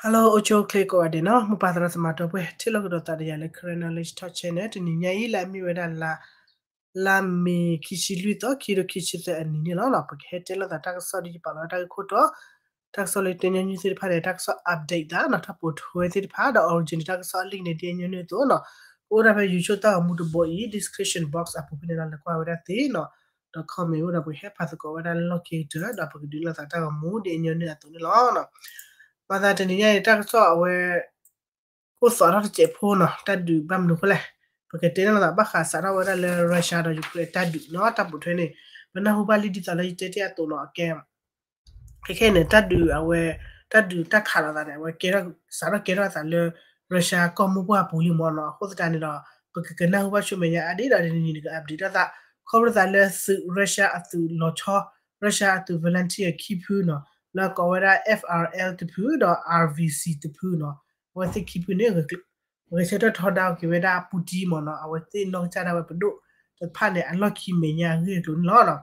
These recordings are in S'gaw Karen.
Hello အိၣ်ဆူၣ်အိၣ်ချ့ကိးဂၤဒဲးနီၤ, မိၢ်ပၢ်သရၣ်သမါဒီပုၢ်ဝဲၢ် ထံၣ်လိာ်ကဒီးသးဒီးယၤလၢ Karen Knowledge Talk Channel တနံၤညါအံၤ လၢအမ့ၢ်ဝဲဒၣ်လါ လါမ့ၤခံဆံလွံၢ်သီ ခံကထိခံဆံသၢအနံၤန့ၣ်လီၤ. ပကဟဲတဲလိာ်သးတၢ်ကစီၣ်ဒ်ယပာ်လီၤတၢ်ဂ့ၢ်ခိၣ်တီ, တၢ်ကစီၣ်လၢတညီနုၢ်သ့ၣ်တဖၣ်န့ၣ် တၢ်ကစီၣ် update သးနီၤ, တၢ်ပိာ်ထွဲသ့ၣ်တဖၣ်ဒီး original တၢ်ကစီၣ်အလံာ်န့ၣ် ဒ်အညီနုၢ်အသိးနီၤ, ကအိၣ်ဒၣ်ဖဲ YouTube တၢ်ဂီၤမူတဘိအံၤ description box အပူၤဖဲန့ၣ်လီၤ, လဲၤကွၢ်ဝဲဒၣ်သ့နီၤ, ဒီး comment အိၣ်ဒီးပကဟဲဖးသကိးဝဲဒၣ်လၢလီၢ်ခံကတၢၢ် ဒီးပကဒုးလိာ်သးတၢ်ဂီၤမူဒ်အညီနုၢ်အသိးန့ၣ်လီၤ. ဘၣ်သးတနံၤညါအံၤ တၢ်ကစီၣ်အဝဲ ကိၢ်သီထီၣ်တစဲးဖိနီၤ, တၢ်ဒုးဘၣ်မနုၤအဃိလဲၣ်, ပကတဲန့ၣ်လီၤသး ဘၣ်ဃးစးထီၣ်ဝဲဒၣ်လၢ Russia ဒီး Ukraine တၢ်ဒုးနီၤ, တၢ်ပိာ်ထွဲန့ၣ် ပနၢ်ဟူဘၣ်လံဒ်သိးလၢယတဲတ့ၢ်အသိးနီၤ, အကဲ ခဲခဲန့ၣ် တၢ်ဒုးအဝဲ တၢ်ဒုးတၢ်ခးလိာ်သးန့ၣ် အဝဲကဲထီၣ် စးထီၣ်ကဲထီၣ်အသးလၢ Russia ကီၢ်မိၢ်ပှၢ်ပူၤလံမ့ၢ်နီၤ, အဃိသတးန့ၣ်ဒီး ပကကနၢ်ဟူဘၣ်ဆူမဲာ်ညါအါဒံးဒီး တနံၤနံၤက update ထီၣ်သး ခီဖျိသးလၢသုး Russia အသုးလီၤဆီ Russia အသုး volunteer ခံဖုနီၤ, လၢကိးဝဲဒၣ် F R L တဖုဒီး R V C တဖုနီၤ, အဝဲသ့ၣ်ခံဖုန့ၣ် ဂဲၤဆၢထၢၣ်ထီဒါက့ၤဝဲဒၣ် Putin မ့ၢ်နီၤ, အဝဲသ့ၣ်နီၢ်ကစၢ်ဒၣ်ဝဲပဒိၣ်တဖၣ်န့ၣ် အလီၢ်ခံမဲာ်ညါအဂ့ၢ်အကျိၤန့ၣ်လီၤ.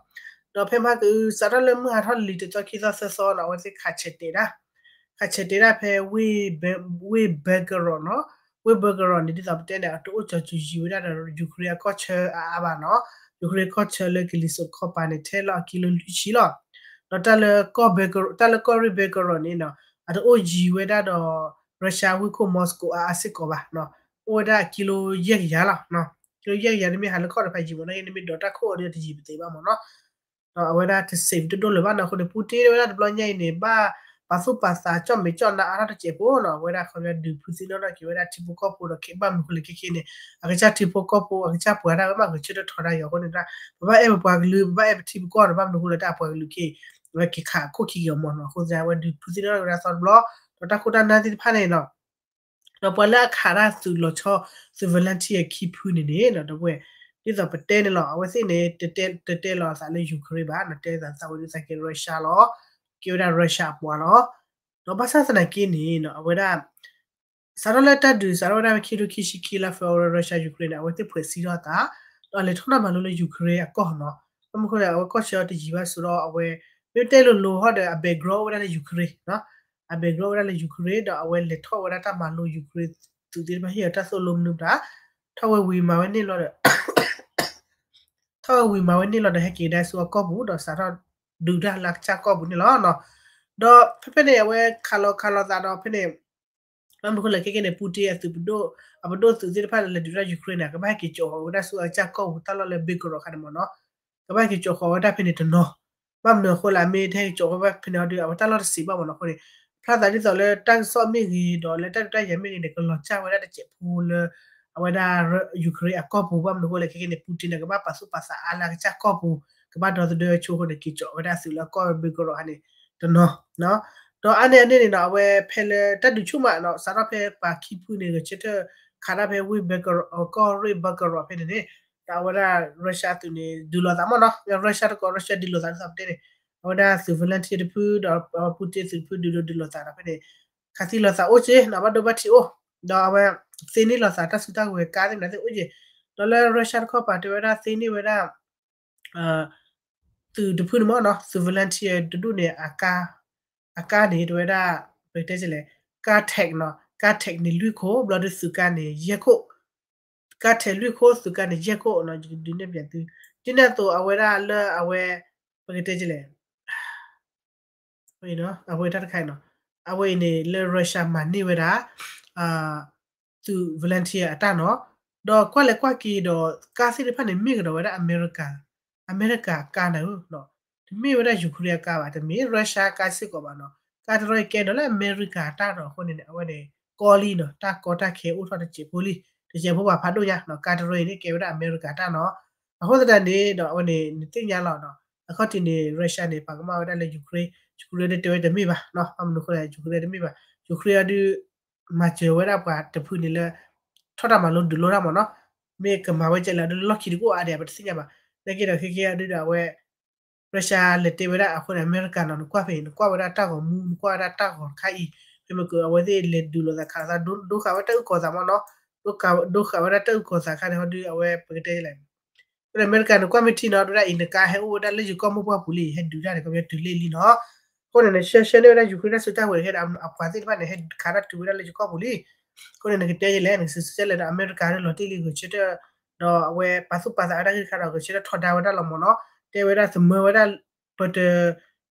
ဒီးဖဲမဟါကအု စးထီၣ်လၢမုၢ်ဟါထီၣ်လံၤတသီခံသီသၢသီနီၤ, အဝဲသ့ၣ်ခးဆဲးတဲာ်ဒၣ် ခးဆဲးတဲာ်ဒၣ်ဖဲ ဝ့ၢ် Belgorod နီၤ, ဝ့ၢ် Belgorod န့ၣ် ဒ်သိးပတဲန့ၣ် အတအိၣ်ကၠီၤစူၤယံၤဝဲဒၣ်ဒီး Ukraine အကီၢ်ဆၢအါအါဘၣ်နီၤ, Ukraine ကီၢ်ဆၢလၢကလံၤစိးတခီပၤန့ၣ် ထဲလီၤအကံလိလွံၢ်ဆံလီၤ. ဒီးတၢ်လၢ တၢ်လၢကီၢ်ရ့ၣ် Belgorod န့ၣ်နီၤ, အတအိၣ်ယံၤဝဲဒၣ်ဒီး Russia ဝ့ၢ်ခိၣ် Moscow အါအါစ့ၢ်ကီးဘၣ်နီၤ, အိၣ်ဝဲဒၣ်ကံလိယဲၢ်ကယၤလီၤ, ကံလိယဲၢ်ကယၤ နမ့ၢ်ဟးလၢခီၣ်တဖၣ်ယံၤမ့ၢ်နီၤ, နမ့ၢ်ဒိးတၢ်ခိၣ်အီၤဒီးတယံၤပသ့ဘၣ်မ့ၢ်နီၤ. ဒီးအဝဲဒၣ်တ safe တဒိၣ်လၢၤဘၣ်နီၤ, အဃိန့ၣ် Putin ဝဲဒၣ်တဘျီညါအံၤန့ၣ် ဘၣ်ပာ်သူၣ်ပာ်သး ကၠီၣ်မဲာ်ကၠီၣ်နါအါထီၣ်တစဲးဖိနီၤ, အဝဲဒၣ်ခီပညီဒုးဖုသံနီၣ်ထီၣ်က့ၤဝဲဒၣ်ထံဖိကီၢ်ဖိဒီး ဘၣ်မနုၤအဃိလဲၣ်ခဲခဲန့ၣ် အကစၢ်ထံဖိကီၢ်ဖိ အကစၢ်ပှၤဒၣ်ဝဲမး ဂဲၤဆၢထၢၣ်ထီဒါက့ၤအဃိန့ၣ် ပဘၣ်အဲၣ်ပပှၤကလုာ် ပဘၣ်အဲၣ်ပထံပကီၢ်ဒီး ဘၣ်မနုၤအဃိလဲၣ် တၢ်အပှၤကလုာ်ခဲအံၤ အဝဲက့ၤခးခိၣ်ခံက့ၤအီၤမ့ၢ်နီၤ, အဃိသတး အဝဲဒုးဖုသံနီၣ်ထီၣ်က့ၤဝဲဒၣ်သီတဘျီ, ဒီးတၢ်ခိၣ်တၢ်နၢ်သ့ၣ်တဖၣ်န့ၣ်နီၤ ဒီးပှၤလၢအခးတၢ်သုးလီၤဆီ သုး volunteer ခံဖုန့ၣ်န့ၣ်နီၤ ဒီပုၢ်ဝဲၢ် ဒ်သိးပတဲန့ၣ်လီၤ, အဝဲသ့ၣ်န့ၣ် တတဲလီၤအသးလၢ Ukraine ဘၣ်နီၤ, တဲသးသးဝဲဒၣ်သးက့ၤ Russia လီၤ, ကဲဝဲဒၣ် Russia အပှၤလီၤ. ဒီးဘၣ်ဆၣ်သနာ်က့န့ၣ်နီၤ အဝဲဒၣ် စးထီၣ်လၢတၢ်ဒုး စးထီၣ်ဝဲဒၣ်ဖဲခံထိခံဆံခံလါ February Russia Ukraine န့ၣ် အဝဲသ့ၣ်ဖှဲးစံထီၣ်အသး, ဒီးလဲၤထီၣ်တၢ်မၤလိလၢ Ukraine အကီၢ်နီၤ, ဘၣ်မနုၤအဃိလဲၣ် အဝဲကီၢ်ဆၢအီၤတယံၤဘၣ်ဆိဒီး အဝဲ မ့ၢ်တဲလိၤလိၤဟီဒီး အ background အိၣ်ဝဲဒၣ်လၢ Ukraine နီၤ, အ background အိၣ်ဝဲဒၣ်လၢ Ukraine ဒီးအဝဲလဲၤထီၣ်ဝဲဒၣ်တၢ်မၤလိ Ukraine သုးသ့ၣ်တဖၣ်ဟ့ၣ်အီၤတၢ်သိၣ်လိမနုၤတၢ်, ထီၣ်ဝဲဝံၤမၤဝဲန့ၣ်လီၤဒီး ထီၣ်ဝဲဝံၤမၤဝဲန့ၣ်လီၤဒီး ဟဲက့ၤကဒါဆူအကီၢ်ပူၤ ဒီးစးထီၣ်ဒုးတၢ်လၢအကစၢ်ကီၢ်ပူၤန့ၣ်လီၤ. ဒီးဖဲဖဲန့ၣ် အဝဲခးလီၤခးလီၤသးဒီးဖဲန့ၣ် ဘၣ်မနုၤအဃိလဲၣ် ခဲကဲန့ၣ် Putin အသုးပဒိၣ် အပဒိၣ်သုးသ့ၣ်တဖၣ်လဲၤဒုးတၢ် Ukraine န့ၣ် ကဘၣ်ဟဲက့ၤကၠီၤဃီၤဝဲဒၣ်ဆူအကစၢ်ကီၢ်ပူၤ တၢ်လီၢ်လၢ Belgorod ခါန့ၣ်မ့ၢ်နီၤ, ကဘၣ်ဟဲက့ၤကၠီၤဃီၤဝဲဒၣ်ဖဲန့ၣ်တနီၤ, ဘၣ်မနုၤအဃိလဲၣ် အမ့ၢ်တဟဲက့ၤကၠီၤဃီၤဝဲဖဲန့ၣ်အီၤဒီး အဝဲတၢ်လီၢ်တစံးဘၣ်မ့ၢ်နီၤအဃိန့ၣ်, ဖျါသးဒ်သိးလၢတၢ်ကစီၣ်မ့ၢ်ဂ့ၤ ဒီးလၢတၢ်ဒုးတၢ်ယၤမ့ၢ်ဂ့ၤန့ၣ် ကလီၤစၢ်ဝဲဒၣ်တစဲးဖိလၢ အဝဲဒၣ် Ukraine အကီၢ်ပူၤ ဘၣ်မနုၤအဃိလဲၣ် ခဲကဲန့ၣ် Putin န့ၣ် ကဘၣ်ပာ်သူၣ်ပာ်သးအါလၢအကစၢ်ကီၢ်ပူၤ ကဘၣ်ဒီသဒၢဆိအဃိန့ၣ် က့ၤကၠီၤဝဲဒၣ်သုးလၢအကီၢ် Belgorod ခါန့ၣ်တနီၤ ဒီးအါန့ၢ်အန့ၣ်န့ၣ်နီၤ အဝဲဖဲလၢတၢ်ဒုးဆူၣ်မးနီၤ စးထီၣ်ဖဲပှၤခံဖုန့ၣ် ဂဲၤဆၢထၢၣ်ခးတၢ်ဖဲဝ့ၢ် Belgorod ကီၢ်ရ့ၣ် Belgorod ဖဲန့ၣ်န့ၣ် ဒီးအဝဲဒၣ် Russia သုးန့ၣ် ဒုးလိာ်သးမ့ၢ်နီၤ Russia တကိး Russia ဒုးလိာ်သးဒ်သိးပတဲန့ၣ် အဝဲဒၣ်သုး volunteer တဖု ဒီး Putin သုးတဖုဒုးလိၤဒုးလိာ်သးဒီးဖဲန့ၣ် ခးသံလိာ်သးအိၣ်က့ၤနီၤ ဘၣ်ဒိဘၣ်ထံးအိၣ် ဒီးအဝဲသ့န့ၢ်လိာ်သးတၢ်စုတၢ်ကဝဲၤကါသ့ၣ်မနုၤသ့ၣ်အိၣ်က့ၤ ဒီးလၢ Russia တခီပၤတဲဝဲဒၣ်သ့န့ၢ်ဝဲဒၣ် သုးတဖုန့ၣ်မ့ၢ်နီၤ သုး volunteer တဒူၣ်န့ၣ် အကါန့ၣ် တဲဝဲဒၣ် ပကတဲလဲၣ် ကါ tank နီၤ ကါ tank န့ၣ်လွံၢ်ခိၣ် ဘျီဒုးသုးကါန့ၣ် ယဲၢ်ခိၣ် ကါ tank လွံၢ်ခိၣ် သုးကါန့ၣ် ယဲၢ်ခိၣ်နီၤ ယကဒုးနဲၣ်ပျဲသု ဒ်န့ၣ်အသိး အဝဲဒၣ်လၢအဝဲ ပကတဲလဲၣ် အဝဲတၢ်တခါအံၤနီၤ အဝဲအံၤန့ၣ် လၢ Russia မၤန့ၢ်ဝဲဒၣ် သုး volunteer အတၢ်နီၤ ဒီးကွၢ်လဲၤကွၢ်က့ၤဒီး ကါသ့ၣ်တဖၣ်န့ၣ် မ့ၢ်ကဒီးဝဲဒၣ် အမဲရကၤ အမဲရကၤကါနၤဧၢ တမ့ၢ်ဝဲဒၣ် Ukraine အကါဘၣ် တမ့ၢ် Russia ကါစ့ၢ်ကီးဘၣ်နီၤ ကါတရၢအံၤကဲဒီးလၢအမဲရကၤတၢ်ဒီးအဃိန့ၣ် အဝဲန့ၣ် ကီလံနီၤ တၢ်ကီတၢ်ခဲအိၣ်ထီၣ်တစဲးဖိလံ တစဲးဖိဘၣ်ဖးဒိၣ်ညါနီၤ ကါတရၢအံၤန့ၣ် ကဲဝဲဒၣ်အမဲရကၤတၢ်နီၤ အဃိသတးန့ၣ်ဒီး အဝဲန့ၣ် နသ့ၣ်ညါလီၤနီၤ အခီၣ်ထံးန့ၣ် Russia န့ၣ် ပာ်ကမၣ်ဝဲဒၣ်လၢ Ukraine Ukraine တဲဝဲတမ့ၢ်ဘၣ်နီၤ ဘၣ်မနုၤအဃိလဲၣ် Ukraine တမ့ၢ်ဘၣ် Ukraine အဒုး မၤစၢၤဝဲဒၣ်ပှၤတဖုန့ၣ်လၢ ထီၣ်တၢ်မၤလိဒုးလိတၢ်မ့ၢ်နီၤ မ့ၢ်ကမၤဝဲကဲလဲၣ်ဒီးလီၢ်ခံတကအိၣ်အါဒံး ပတသ့ၣ်ညါဘၣ် နာ်က့ဒီးခဲကဲအဒုးဒီးအဝဲ Russia လဲၤတဲဝဲဒၣ်အဃိန့ၣ် အမဲရကၤနီၤ နကွၢ်ဖဲအံၤ နကွၢ်ဝဲဒၣ်တၢ်ဂီၤမူ နကွၢ်ဝဲဒၣ်တၢ်ဂီၤတခါအံၤ ဖဲမ့ၢ်က အဝဲသ့ၣ်လဲၤဒုးလိာ်သးခးသး ဒိဃာ်ဝဲတၢ်အုၣ်ကီၤသးမ့ၢ်နီၤ ဒိဃာ်ဝဲဒၣ်တၢ်အုၣ်ကီၤသးခါန့ၣ် ဟီဒုးအဝဲပကတဲလဲၣ် အမဲရကၤန့ၣ်ကွၢ်မ့ၢ်ထံနီၤ တဲဝဲဒၣ်အံၤ နကါဟဲအိၣ်ဝဲဒၣ်လၢယကီၢ်မိၢ်ပှၢ်ပူၤလံ ဟဲဒုးတၢ်န့ၣ် ကီၢ်ပယီၤတုၤလ့ၣ်လံနီၤ အဃိန့ၣ် နဆှၢဆှၢန့ၢ်ဝဲဒၣ် Ukraine တၢ်စုတၢ်ဝဲၤခဲဒီး အပှၤသ့ၣ်တဖၣ်န့ၣ် ဟဲခးတၢ်တုၤဝဲဒၣ်လၢယကီၢ်ပူၤလံ. အဃိန့ၣ် နကတဲယလဲၣ် နကစံးဆၢလဲၣ်ဒီး အမဲရကၤလီၤတံၢ်လံဂဲၤဆၢထၢၣ် ဒီးအဝဲပာ်သူၣ်ပာ်သးဝဲဒၣ်ဂ့ၢ်တခါဒီး ဂဲၤဆၢထၢၣ်ထီဒါဝဲဒၣ်လီၤမ့ၢ်နီၤ. တဲဝဲဒၣ်သမၢဝဲဒၣ် ပတ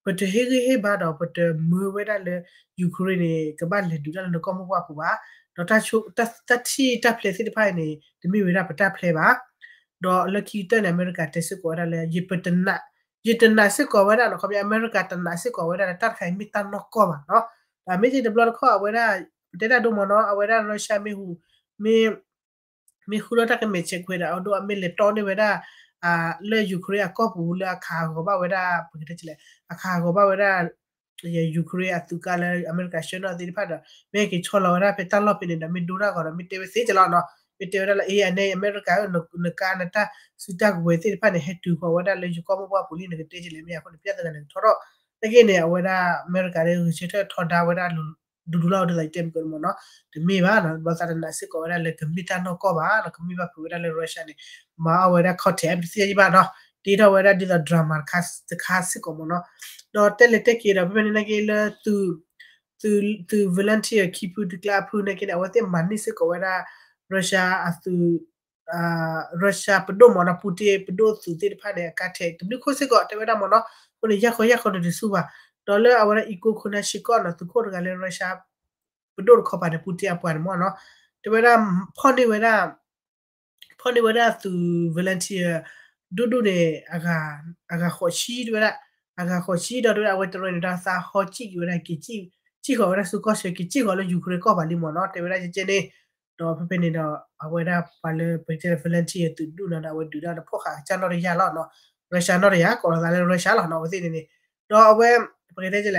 ပတဟ့ၣ်ဂံၢ်ဟ့ၣ်ဘါဒီး ပတမၢဝဲဒၣ်လၢ Ukraine န့ၣ် ကဘၣ်လဲၤဒုးတၢ်လၢနကီၢ်မိၢ်ပှၢ်ပူၤဘၣ်. ဒီးတၢ်ထံၣ်တၢ်ဖျဲးသ့ၣ်တဖၣ်အံၤန့ၣ် တမ့ၢ်ဝဲဒၣ်ပတၢ်ဖျဲးဘၣ်. ဒီးလၢခံကတၢၢ်န့ၣ် အမဲရကၤတဲစ့ၢ်ကီးဝဲဒၣ်လၢ ယတနာ် ယတနာ်စ့ၢ်ကီးဝဲဒၣ်နီၤ ခီပညီ အမဲရကၤတနာ်စ့ၢ်ကီးဝဲဒၣ်လၢတၢ်တခါအံၤမ့ၢ်တၢ်နီၢ်ကီၢ်ဘၣ်နီၤ. ဒီးမ့ၢ်က့တဘျီတခီၣ်အဝဲဒၣ် ပတဲတၢ်ဒိၣ်မ့ၢ်နီၤ အဝဲဒၣ် Russia မ့ၢ်ဟူး မ့ၢ် မ့ၢ်ဃုထီၣ်တၢ်ကမဲာ်ဆဲးခွဲးဒီး အဒိ အမ့ၢ်လဲၤတီန့ၢ်ဝဲဒၣ် လၢ Ukraine အကီၢ်ပူၤလၢအခးဂီၤဘၣ်ဝဲဒၣ် ပကတဲလဲၣ် အခးဂီၤဘၣ်ဝဲဒၣ် Ukraine အသုးကါလၢအမဲရကၤဆှၢနီၣ်သ့ၣ်တဖၣ်ဒီး မ့ၢ်က့ၤဆီလီၤဝဲဒၣ်ဖဲတၢ်လီၢ်ဖဲန့ၣ်ဒီး မ့ၢ်ဒိတၢ်ဂီၤဒီး မ့ၢ်တဲဝဲသ့ကလီၤနီၤ မ့ၢ်တဲဝဲဒၣ်လၢ အ့ အန့ၣ် အမဲရကၤဧၢ နကါနတၢ်စုတၢ်ကဝဲၤသ့ၣ်တဖၣ်န့ၣ် ဟဲတုၤဃီၤဝဲဒၣ်လၢယကီၢ်မိၢ်ပှၢ်ပူၤလံ နကတဲကလဲၣ်မ့ၢ်အဃိန့ၣ် ပြဿနာန့ၣ်ကထီထီၣ် နာ်က့န့ၣ် အဝဲဒၣ်အမဲရကၤဒီးဂဲၤဆၢထၢၣ်ထီဒါဝဲဒၣ် ဒူဒူလီၤဒ်သိးယတဲမုၢ်ကီၢ်န့ၣ်မ့ၢ်နီၤ တမ့ၢ်ဘၣ်နီၤ ဘျီသးတနာ်စ့ၢ်ကီးဝဲဒၣ်လၢကမ့ၢ်တၢ်နီၢ်ကီၢ်ဘၣ်နီၤ ကမ့ၢ်ဘၣ်ဖုးဝဲဒၣ်လၢ Russia န့ၣ် မၤအီၣ်ဝဲဒၣ် content တသ့ဘၣ်နီၤ တ့ထီၣ်ဝဲဒၣ်ဒ်သိး drama တခါစ့ၢ်ကီးမ့ၢ်နီၤ ဒီးတဲလဲၤတဲက့ၤဒီး ဖဲဖဲန့ၣ်နာ်က့လၢ သုး သုး volunteer ခံဖုတကျါအဖုနာ်က့န့ၣ် အဝဲသ့ၣ်မၤန့ၢ်စ့ၢ်ကီးဝဲဒၣ် Russia အသုး Russia ပဒိၣ်မ့ၢ်နီၤ Putin ပဒိၣ်သုးသ့ၣ်တဖၣ်န့ၣ် အကါထဲးတဘျုးခိၣ်စ့ၢ်ကီးတဲဝဲဒၣ်မ့ၢ်နီၤ အဃိန့ၣ် ယၢ်ခီယၢ်ခီန့ၣ်တဆူဘၣ် ဒီးလၢအဝဲဒၣ် Igor Konashenkov နီၤ သုးခိၣ်တဂၤလၢ Russia ပဒိၣ်တခီပၤန့ၣ် Putin အပှၤန့ၣ်မ့ၢ်နီၤ တဲဝဲဒၣ် ဖီၣ်န့ၢ်ဝဲဒၣ် ဖီၣ်န့ၢ်ဝဲဒၣ်သုး volunteer ဒူၣ်ဒူၣ်န့ၣ် အဂၤဃိးဆံတဲဝဲဒၣ် အဂၤဃိးဆံဒီးတဲဝဲဒၣ် အဝဲတရၢန့ၣ်ဒီးသးဟီစံၣ်က့ၤဝဲဒၣ်က့ၤ စံၣ်ဃီၤဝဲဒၣ်ဆူကီၢ်ဆၢ က့ၤစံၣ်ဃီၤလၢ Ukraine ကီၢ်ဘၣ်လံမ့ၢ်နီၤ တဲဝဲဒၣ်ကဲကဲန့ၣ် ဒီးဖဲဖဲန့ၣ်ဒီး အဝဲဒၣ်ပှၤလၢပကတဲ volunteer သုးဒူၣ်နီၤဒီး အဝဲဒုးတၢ်ဒီးဖီၣ်ဃာ်ကစၢ်နီၣ်တယၢ်လီၤနီၤ Russia နီၣ်တယၢ် ကိးလီၤသးလၢ Russia လီၤနီၤ အဝဲသ့ၣ်န့ၣ်န့ၣ် ဒီးအဝဲ ပကတဲလဲၣ် က့ၤ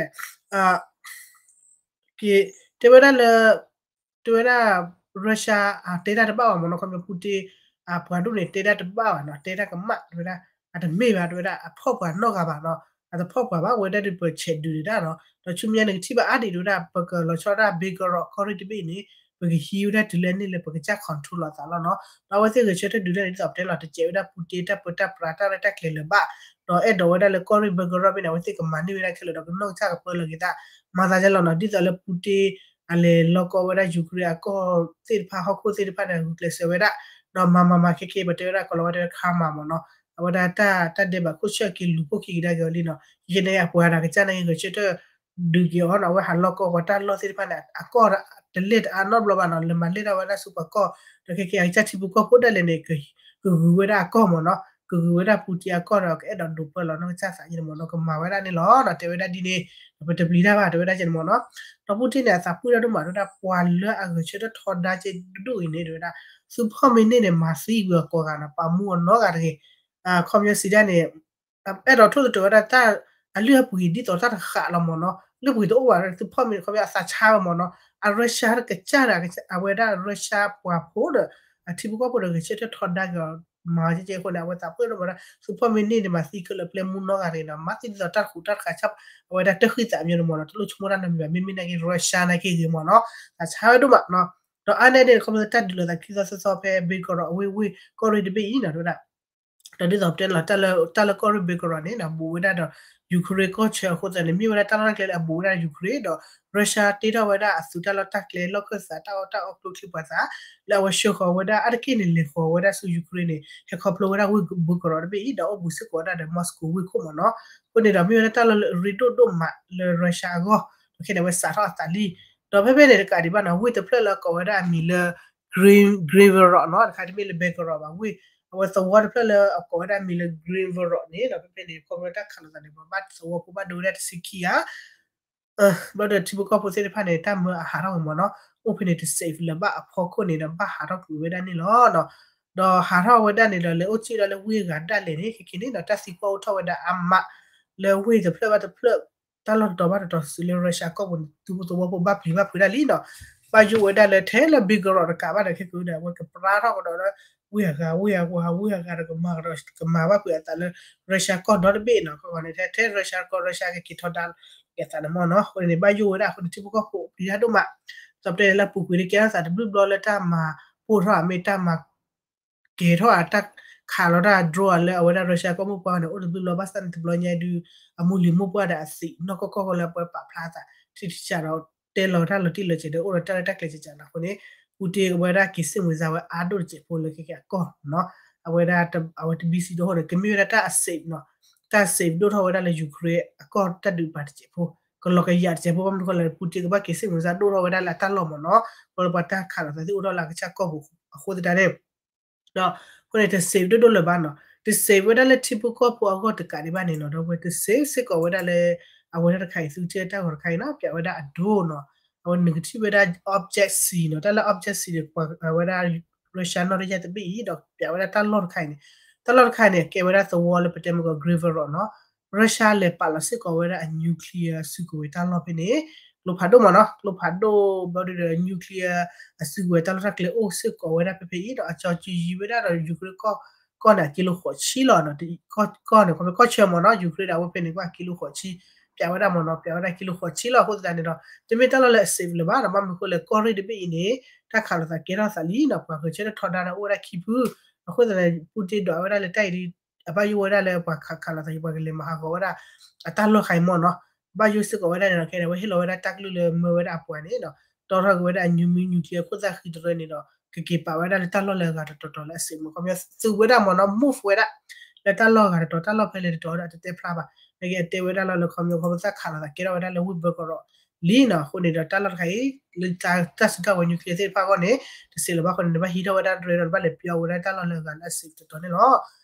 တဲဝဲဒၣ်လၢ တဲဝဲဒၣ် Russia အတဲတၢ်တဘၣ်ဘၣ်မ့ၢ်နီၤ ခီဖျိ Putin အပှၤဒိၣ်န့ၣ် တဲတၢ်တဘၣ်ဘၣ်နီၤ တဲတၢ်ကမၣ် တဲဝဲဒၣ် အတမ့ၢ်ဘၣ် တဲဝဲဒၣ် အဖီၣ်ပှၤနီတဂၤဘၣ်နီၤ အတဖီၣ်ပှၤဘၣ် ဝဲဒၣ်ဒုးပဆဲးဒုးဒၣ်နီၤ ဒီးဆူမဲာ်ညါနကထံၣ်ဘၣ်အါဒံး တဲဝဲဒၣ် ပကလီၤဆီဒၣ် Belgorod ကီၢ်ရ့ၣ်တဘ့ၣ်အံၤန့ၣ် ပကဟံးဝဲဒၣ်တုၤလၢန့ၣ်လၢပကစၢ် control လိာ်သးလီၤနီၤ ဒီးအဝဲသ့ၣ်ဂဲၤဆၢထၢၣ်ဒုးတၢ်ဒ်သိးပတဲလီၤ တစဲးဝဲဒၣ် Putin တၢ်ပၢတၢ်ပြးတၢ်ရဲၣ်တၢ်ကျဲၤလၢၤဘၣ် ဒီးအဲၣ်ဒိးဝဲဒၣ်လၢကီၢ်ရ့ၣ် Belgorod ဘ့ၣ်န့ၣ် အဝဲသ့ၣ်ကမၤန့ၢ်ဝဲဒၣ်ခဲလၢာ်ဒီး ကနီၢ်ကစၢ်ကပၢလီၤက့ၤသး မၤသးဒ်လီၤနီၤ ဒ်သိးလၢ Putin အလဲၤလီၤကီဝဲဒၣ် Ukraine အကီၢ်သ့ၣ်တဖၣ်ဟီၣ်ခိၣ်သ့ၣ်တဖၣ်န့ၣ် ဂုာ်ကျဲးစၢးဝဲဒၣ် ဒီးမၤမၤမၤခဲခဲ ပတဲဝဲဒၣ် ကီၤလီၤဝဲတဲ karma မ့ၢ်နီၤ အဝဲဒၣ်တၢ်ဒဲးဘးခိၣ်ဆၢၣ်က့ၤလူၤပိာ်ခံကဒါက့ၤအီၤလံနီၤ ယကန့ၣ်အပှၤတဂၤကစၢ်န့ၣ် ဂဲၤဆၢထၢၣ်ဒုးက့ၤအီၤနီၤ အဝဲဟးလီၤကီဝဲတၢ်လီၢ်သ့ၣ်တဖၣ်န့ၣ် အကီၢ်တလဲၢ်တအါနီတဘျီဘၣ်နီၤ လဲၤမၤလဲၢ်ထီၣ်ဝဲဒၣ်ဆူပှၤကီၢ် ဒီးခဲခဲအကစၢ်ထံဖိကီၢ်ဖိဒၣ်လဲာ်န့ၣ် ကဂုၤဝဲဒၣ်အကီၢ်မ့ၢ်နီၤ ကဂုၤဝဲဒၣ် Putin အကီၢ်ဒီး ကအဲၣ်ဒိးဒိးပၢလီၤနီၢ်ကစၢ်သးယံၤန့ၣ်မ့ၢ်နီၤ ကမၤဝဲဒၣ်န့ၣ်လီၤနီၤ တဲဝဲဒၣ်ဒ်န့ၣ် ပတပျံၤတၢ်ဘၣ် တဲဝဲဒၣ်ကဲန့ၣ်မ့ၢ်နီၤ ဒီး Putin န့ၣ် အသးပှၢ်တၢ်ဒိၣ်မး တဲဝဲဒၣ် ပှၤလၢအဂဲၤဆၢထၢၣ်ထီဒါကဲဒိၣ်အံၤန့ၣ် တဲဝဲဒၣ် သုးဖီၣ်မ့ၢ်န့ၢ်န့ၣ် မၤသံကွံာ်အကိးဂၤနီၤ ပာ်မူအီၤနီတဂၤတဂ့ၤ ခီပညီစံးဒၣ်န့ၣ် အဲၣ်ဒိးထိၣ်သတြီၤဝဲဒၣ်တၢ် အလုၢ်အပှ့ၤဒ်သိးတၢ်တဃာ်လီၤမ့ၢ်နီၤ လုၢ်ပှ့ၤတအိၣ်ဘၣ် သုးဖီၣ်မ့ၢ်န့ၣ် ခီပညီအသးဆါဝဲမ့ၢ်နီၤ အ Russia တကစၢ်ဒီး အဝဲဒၣ် Russia ပှၤဖိဒီး အထံဖိကီၢ်ဖိဒီး ဂဲၤဆၢထၢၣ်ထီဒါက့ၤအီၤ မၤကဲကဲအဃိန့ၣ် အဝဲသးပှၢ်တၢ်ဒိၣ်မး သုးဖီၣ်မ့ၢ်န့ၢ်န့ၣ် မၤသံခဲလၢာ်ပျဲမူနီတဂၤတဂ့ၤနီၤ မၤသံဒ်သိးတၢ်တဃူးတၢ်တဃာ်ဆၣ် အဝဲဒၣ်တၢ်ဃံသးမ့ၢ်န့ၣ်မ့ၢ်နီၤ တလိၣ်ဆိကမိၣ်တၢ်နီတမံၤဘၣ် မ့မ့ၢ်နာ်က့ Russia နာ်က့ဂ့ၤမ့ၢ်နီၤ သးဆါဝဲဒိၣ်မးနီၤ ဒီးအါန့ၢ်ဒ်န့ၣ် ခီဖျိတၢ်ဒုးလိာ်သးခံသီသၢသီဖဲ Belgorod အဝ့ၢ်ဝ့ၢ် ကီၢ်ရ့ၣ်တဘ့ၣ်အံၤနီၤ တဲဝဲဒၣ် ဒီးဒ်သိးပတဲန့ၣ်လီၤ တၢ်လၢကီၢ်ရ့ၣ် Belgorod န့ၣ် ဘူးဝဲဒၣ်ဒီး Ukraine ကီၢ်ဆၢအဃိသတးန့ၣ် မ့ၢ်ဝဲဒၣ်တၢ်လီၢ်တၢ်ကျဲလၢအဘူးဝဲဒၣ် Ukraine ဒီး Russia တ့ထီၣ်ဝဲဒၣ်အသုးတၢ်လီၢ်တၢ်ကျဲ လီၢ်ခၢၣ်သးတၢ်အီၣ်တၢ်အီကျိချံမျိာ်သး လၢအဝဲဆှၢဃီၤဝဲဒၣ်အါတက့ၢ်န့ၣ် လဲၤဃီၤဝဲဒၣ်ဆူ Ukraine န့ၣ် ဟဲခီဖျိဝဲဒၣ်ဝ့ၢ် Belgorod တဘ့ၣ်အံၤ ဒီးအိၣ်ဘူးစ့ၢ်ကီးဝဲဒၣ်ဒီး Moscow ဝ့ၢ်ခိၣ်မ့ၢ်နီၤ အဃိန့ၣ်ဒီး မ့ၢ်ဝဲဒၣ်တၢ်လီၢ်လၢအရ့ဒိၣ်ဒိၣ်မးလၢ Russia အဂီၢ် ဒီးခဲန့ၣ် အဝဲစးထီၣ်အသးလံ ဒီးဖဲဖဲန့ၣ်တကးဒံးဘၣ်နီၤ ဝ့ၢ်တဖျၢၣ်လၢအကိးဝဲဒၣ်အမံၤလၢ Green Green Verod နီၤ တခါတမ့ၢ်လၢ Belgorod ဘၣ် ဝ့ၢ် အဝဲသဝီတဖျၢၣ်လၢအကိးဝဲဒၣ်အမံၤလၢ Green Verod န့ၣ်ဒီး ဖဲဖဲန့ၣ် ခီဖျိတၢ်ခးလိာ်သးန့ၣ် ပှၤဘၣ်သဝီဖိဘၣ်ဒိဝဲဒၣ်တဆံခံဂၤ ဘျီဒီးထံဖိကီၢ်ဖိသ့ၣ်တဖၣ်န့ၣ် တၢ်မၢအဟးထီၣ်ဝဲမ့ၢ်နီၤ အိၣ်ဖဲန့ၣ်တ safe လၢၤဘၣ်အဖီခိၣ်န့ၣ်ဒီး ဘၣ်ဟးထီၣ်ကွံာ်ဝဲဒၣ်န့ၣ်လီၤ. ဒီးဟးထီၣ်ဝဲဒၣ်န့ၣ်ဒီး လဲၤအိၣ်စ့ၣ်ဒၣ်လၢဝ့ၢ်အဂၤဒၣ်လဲာ်န့ၣ် ခဲကနံၣ်န့ၣ်ဒီး တၢ်သံကွၢ်အိၣ်ထီၣ်ဝဲဒၣ်အါမး လၢဝ့ၢ်တဖျၢၣ်ဘၣ်တဖျၢၣ် တၢ်လီၢ်တတီၤဘၣ်တတီၤစုလၢ Russia ကီၢ်ပူၤန့ၣ် သုးဖိသဝီဖိဘၣ်ပျံၤဘၣ်ဖုးဒၣ်လံနီၤ. ဘၣ်ယိၣ်ဝဲဒၣ်လၢထဲလၢ Belgorod တကးဘၣ်ဒီး ခဲကနံၣ်ဒီး အဝဲကပြါထီၣ်ကဒီးလၢ ဝ့ၢ်အဂၤ ဝ့ၢ်အဂၤ ဝ့ၢ်အဂၤဒီး ကမၤကဒီး ကမၤဘၣ်ဖုးအသးလၢ Russia ကီၢ်ဒီတဘ့ၣ်နီၤ. အဃိန့ၣ် ထဲ Russia ကီၢ် Russia ကက့ၤထီဒါက့ၤအသးန့ၣ်မ့ၢ်နီၤ. အဃိန့ၣ် ဘၣ်ယိၣ်ဝဲဒၣ်အဃိန့ၣ် ထံဖိကီၢ်ဖိပယါဒိၣ်မး ဒီးပတဲလၢပူၤကွံာ်လၢကဲထီၣ်သးတဘျုးဘျီလၢတၢ်မၤပိၢ်ထီၣ်ဧါ မ့ၢ်တၢ်မၤ ကဲထီၣ်ဧါ တၢ် ခးလီၤတၢ် drone လၢအဝဲဒၣ် Russia ကီၢ်မိၢ်ပှၢ်န့ၣ် အိၣ်တဘျုးလီၤ ဘၣ်ဆၣ်န့ၣ် တဘျီညါဒုး အမိၢ်လံၤမိၢ်ပှၢ်ဒီးအသံး နီၢ်ကီၢ်ကီၢ်ဃီလၢအပှဲၤပာ်ဖျါအသး ထံထံဆးဒီး တဲလီၤတၢ်လီၤတံၢ်လီၤဆဲးဒီး အိၣ်ဒီးတၢ်ရဲၣ်တၢ်ကျဲၤကကးနီၤအဃိန့ၣ် Putin အဝဲဒၣ်က့ၤစ့ၣ်မှံၤစါဝဲအါဒိၣ်တစဲးဖိလၢခဲကဲအကီၢ်နီၤ အဝဲဒၣ် အဝဲတဘံစံးဒိၣ်အဃိန့ၣ် ကမ့ၢ်ဝဲဒၣ်တၢ်အ safe နီၤ တၢ် safe ဒိၣ်ထီၣ်ဝဲဒၣ်လၢ Ukraine အကီၢ်တၢ်ဒုးပၤတစဲးဖိ ကလီၤကယၤတစဲးဖိ ဘၣ်မနုၤဃိလဲၣ် Putin ကဘၣ်က့ၤစ့ၣ်မှံၤစါဒိၣ်ထီၣ်ဝဲဒၣ်လၢအတၢ်လီၢ်မ့ၢ်နီၤ ဃိလၢပှၤတၢ်ခးလိာ်သးသ့ၣ်အိၣ်ထီၣ်လၢအကစၢ်ကီၢ်ပူၤအဃိသတးန့ၣ် ဒီးအဃိန့ၣ် တ safe ဒိၣ်ဒိၣ်လၢၤဘၣ်နီၤ တ safe ဝဲဒၣ်လၢထံဖိကီၢ်ဖိအဂီၢ်တကးဒံးဘၣ်န့ၣ်နီၤ ဒီးအဝဲတ safe စ့ၢ်ကီးဝဲဒၣ်လၢ အဝဲဒၣ်တခါအံၤ သုထံၣ်တၢ်ဂီၤတခါအံၤနီၤ ပျးဝဲဒၣ်အ drone နီၤ အဝဲနကထံၣ်ဝဲဒၣ် object C နီၤ တၢ်လၢ object C န့ၣ် ပှၤဝဲဒၣ် Russia နီၣ်တယၢ်တဘ့ၣ်အံၤ ဒီးပျးဝဲဒၣ်တၢ်လီၢ်တခါအံၤန့ၣ် တၢ်လီၢ်တခါအံၤန့ၣ် ကဲဝဲဒၣ်သဝီလၢပတဲမ့ၢ်ကီး Kryvyi Rih နီၤ Russia လဲၤပာ်လီၤစ့ၢ်ကီးဝဲဒၣ်အ nuclear အစုကဝဲၤတၢ်လီၢ်ဖဲန့ၣ် ကျိဖးဒိၣ်မ့ၢ်နီၤ ကျိဖးဒိၣ်ဘျီဒုဒီး nuclear အစုကဝဲၤတၢ်လီၢ်တၢ်ကျဲအိၣ်စ့ၢ်ကီးဝဲဒၣ်ဖဲဖဲအံၤ ဒီးအကၠီကံယံၤဝဲဒၣ်ဒီး Ukraine ကီၢ်န့ၣ် အကံလိဃိးဆံလီၤ ကီၢ်န့ၣ် ခီဖျိကီၢ်ဆၢမ့ၢ်နီၤ Ukraine ဒီးအဝဲဖဲန့ၣ် ကဘၣ်ကံလိဃိးဆံ ပျးဝဲဒၣ်မ့ၢ်နီၤ ပျးဝဲဒၣ်ကံလိဃိးဆံလီၤ အဃိသတးန့ၣ်ဒီး တမ့ၢ်တၢ်လီၢ်လၢအ safe လၢၤဘၣ်ဒီး ဘၣ်မနုၤဃိလဲၣ် ကီၢ်ရ့ၣ်တဘ့ၣ်အံၤန့ၣ် တၢ်ခးလိာ်သးကဲထီၣ်သးလံနီၤ ပှၤဂဲၤဆၢထၢၣ်ထီဒါဒီးအိၣ်ဝဲဒၣ်ခံဖု အဃိသတးန့ၣ် Putin ဒွးဝဲဒၣ်လၢတၢ်အံၤ အဘၣ်ယိၣ်ဝဲဒၣ်လၢပှၤခးခးလိာ်သး ပှၤကလဲၤမၤဟးဂီၤဝဲဒၣ် အတၢ်လီၢ်ခါအံၤမ့ၢ်နီၤ ဘၣ်ယိၣ်စ့ၢ်ကီးဝဲဒၣ်န့ၣ်ဒီး ခဲန့ၣ် အဝဲဟ့ၣ်လီၤဝဲဒၣ်တၢ်ကလုၢ်လၢမၢဝဲဒၣ်အပှၤန့ၣ်ဒီး တီထီၣ်က့ၤဝဲဒၣ်အ nuclear ခိၣ်သၣ်ဃံတရၢန့ၣ်ဒီး ကက့ၤပာ်ဝဲဒၣ်လၢတၢ်လီၢ်လၢအဂၤတတီၤတီၤလၢအ safe မ့ၢ် ခီပညီသုးဝဲဒၣ်မ့ၢ်နီၤ move ဝဲဒၣ် လၢတၢ်လီၢ်ဂၤတတီၤ တၢ်လီၢ်ဖဲလဲၣ်တတီၤဒီးအတတဲဖျါဘၣ် နက့အတဲဝဲဒၣ်လီၤလၢခီပညီခီဖျိတၢ်ခးလိာ်သးကဲထီၣ်ဝဲဒၣ်လၢဝ့ၢ်ဘဲကရီးလံနီၤ အဃိန့ၣ်ဒီးတၢ်လီၢ်တခါအံၤ လၢတၢ်စုတၢ်ဝဲၤ nuclear သ့ၣ်တဖၣ်အဂီၢ်န့ၣ် တ safe လၢၤဘၣ်အဃိန့ၣ် နဘၣ်ဟံးထီၣ်ဝဲဒၣ်တရၢဒီး နဘၣ်လဲၤပျီဝဲဒၣ်တၢ်လီၢ်လၢအဂၤလၢအ safe တတီၤန့ၣ်လီၤ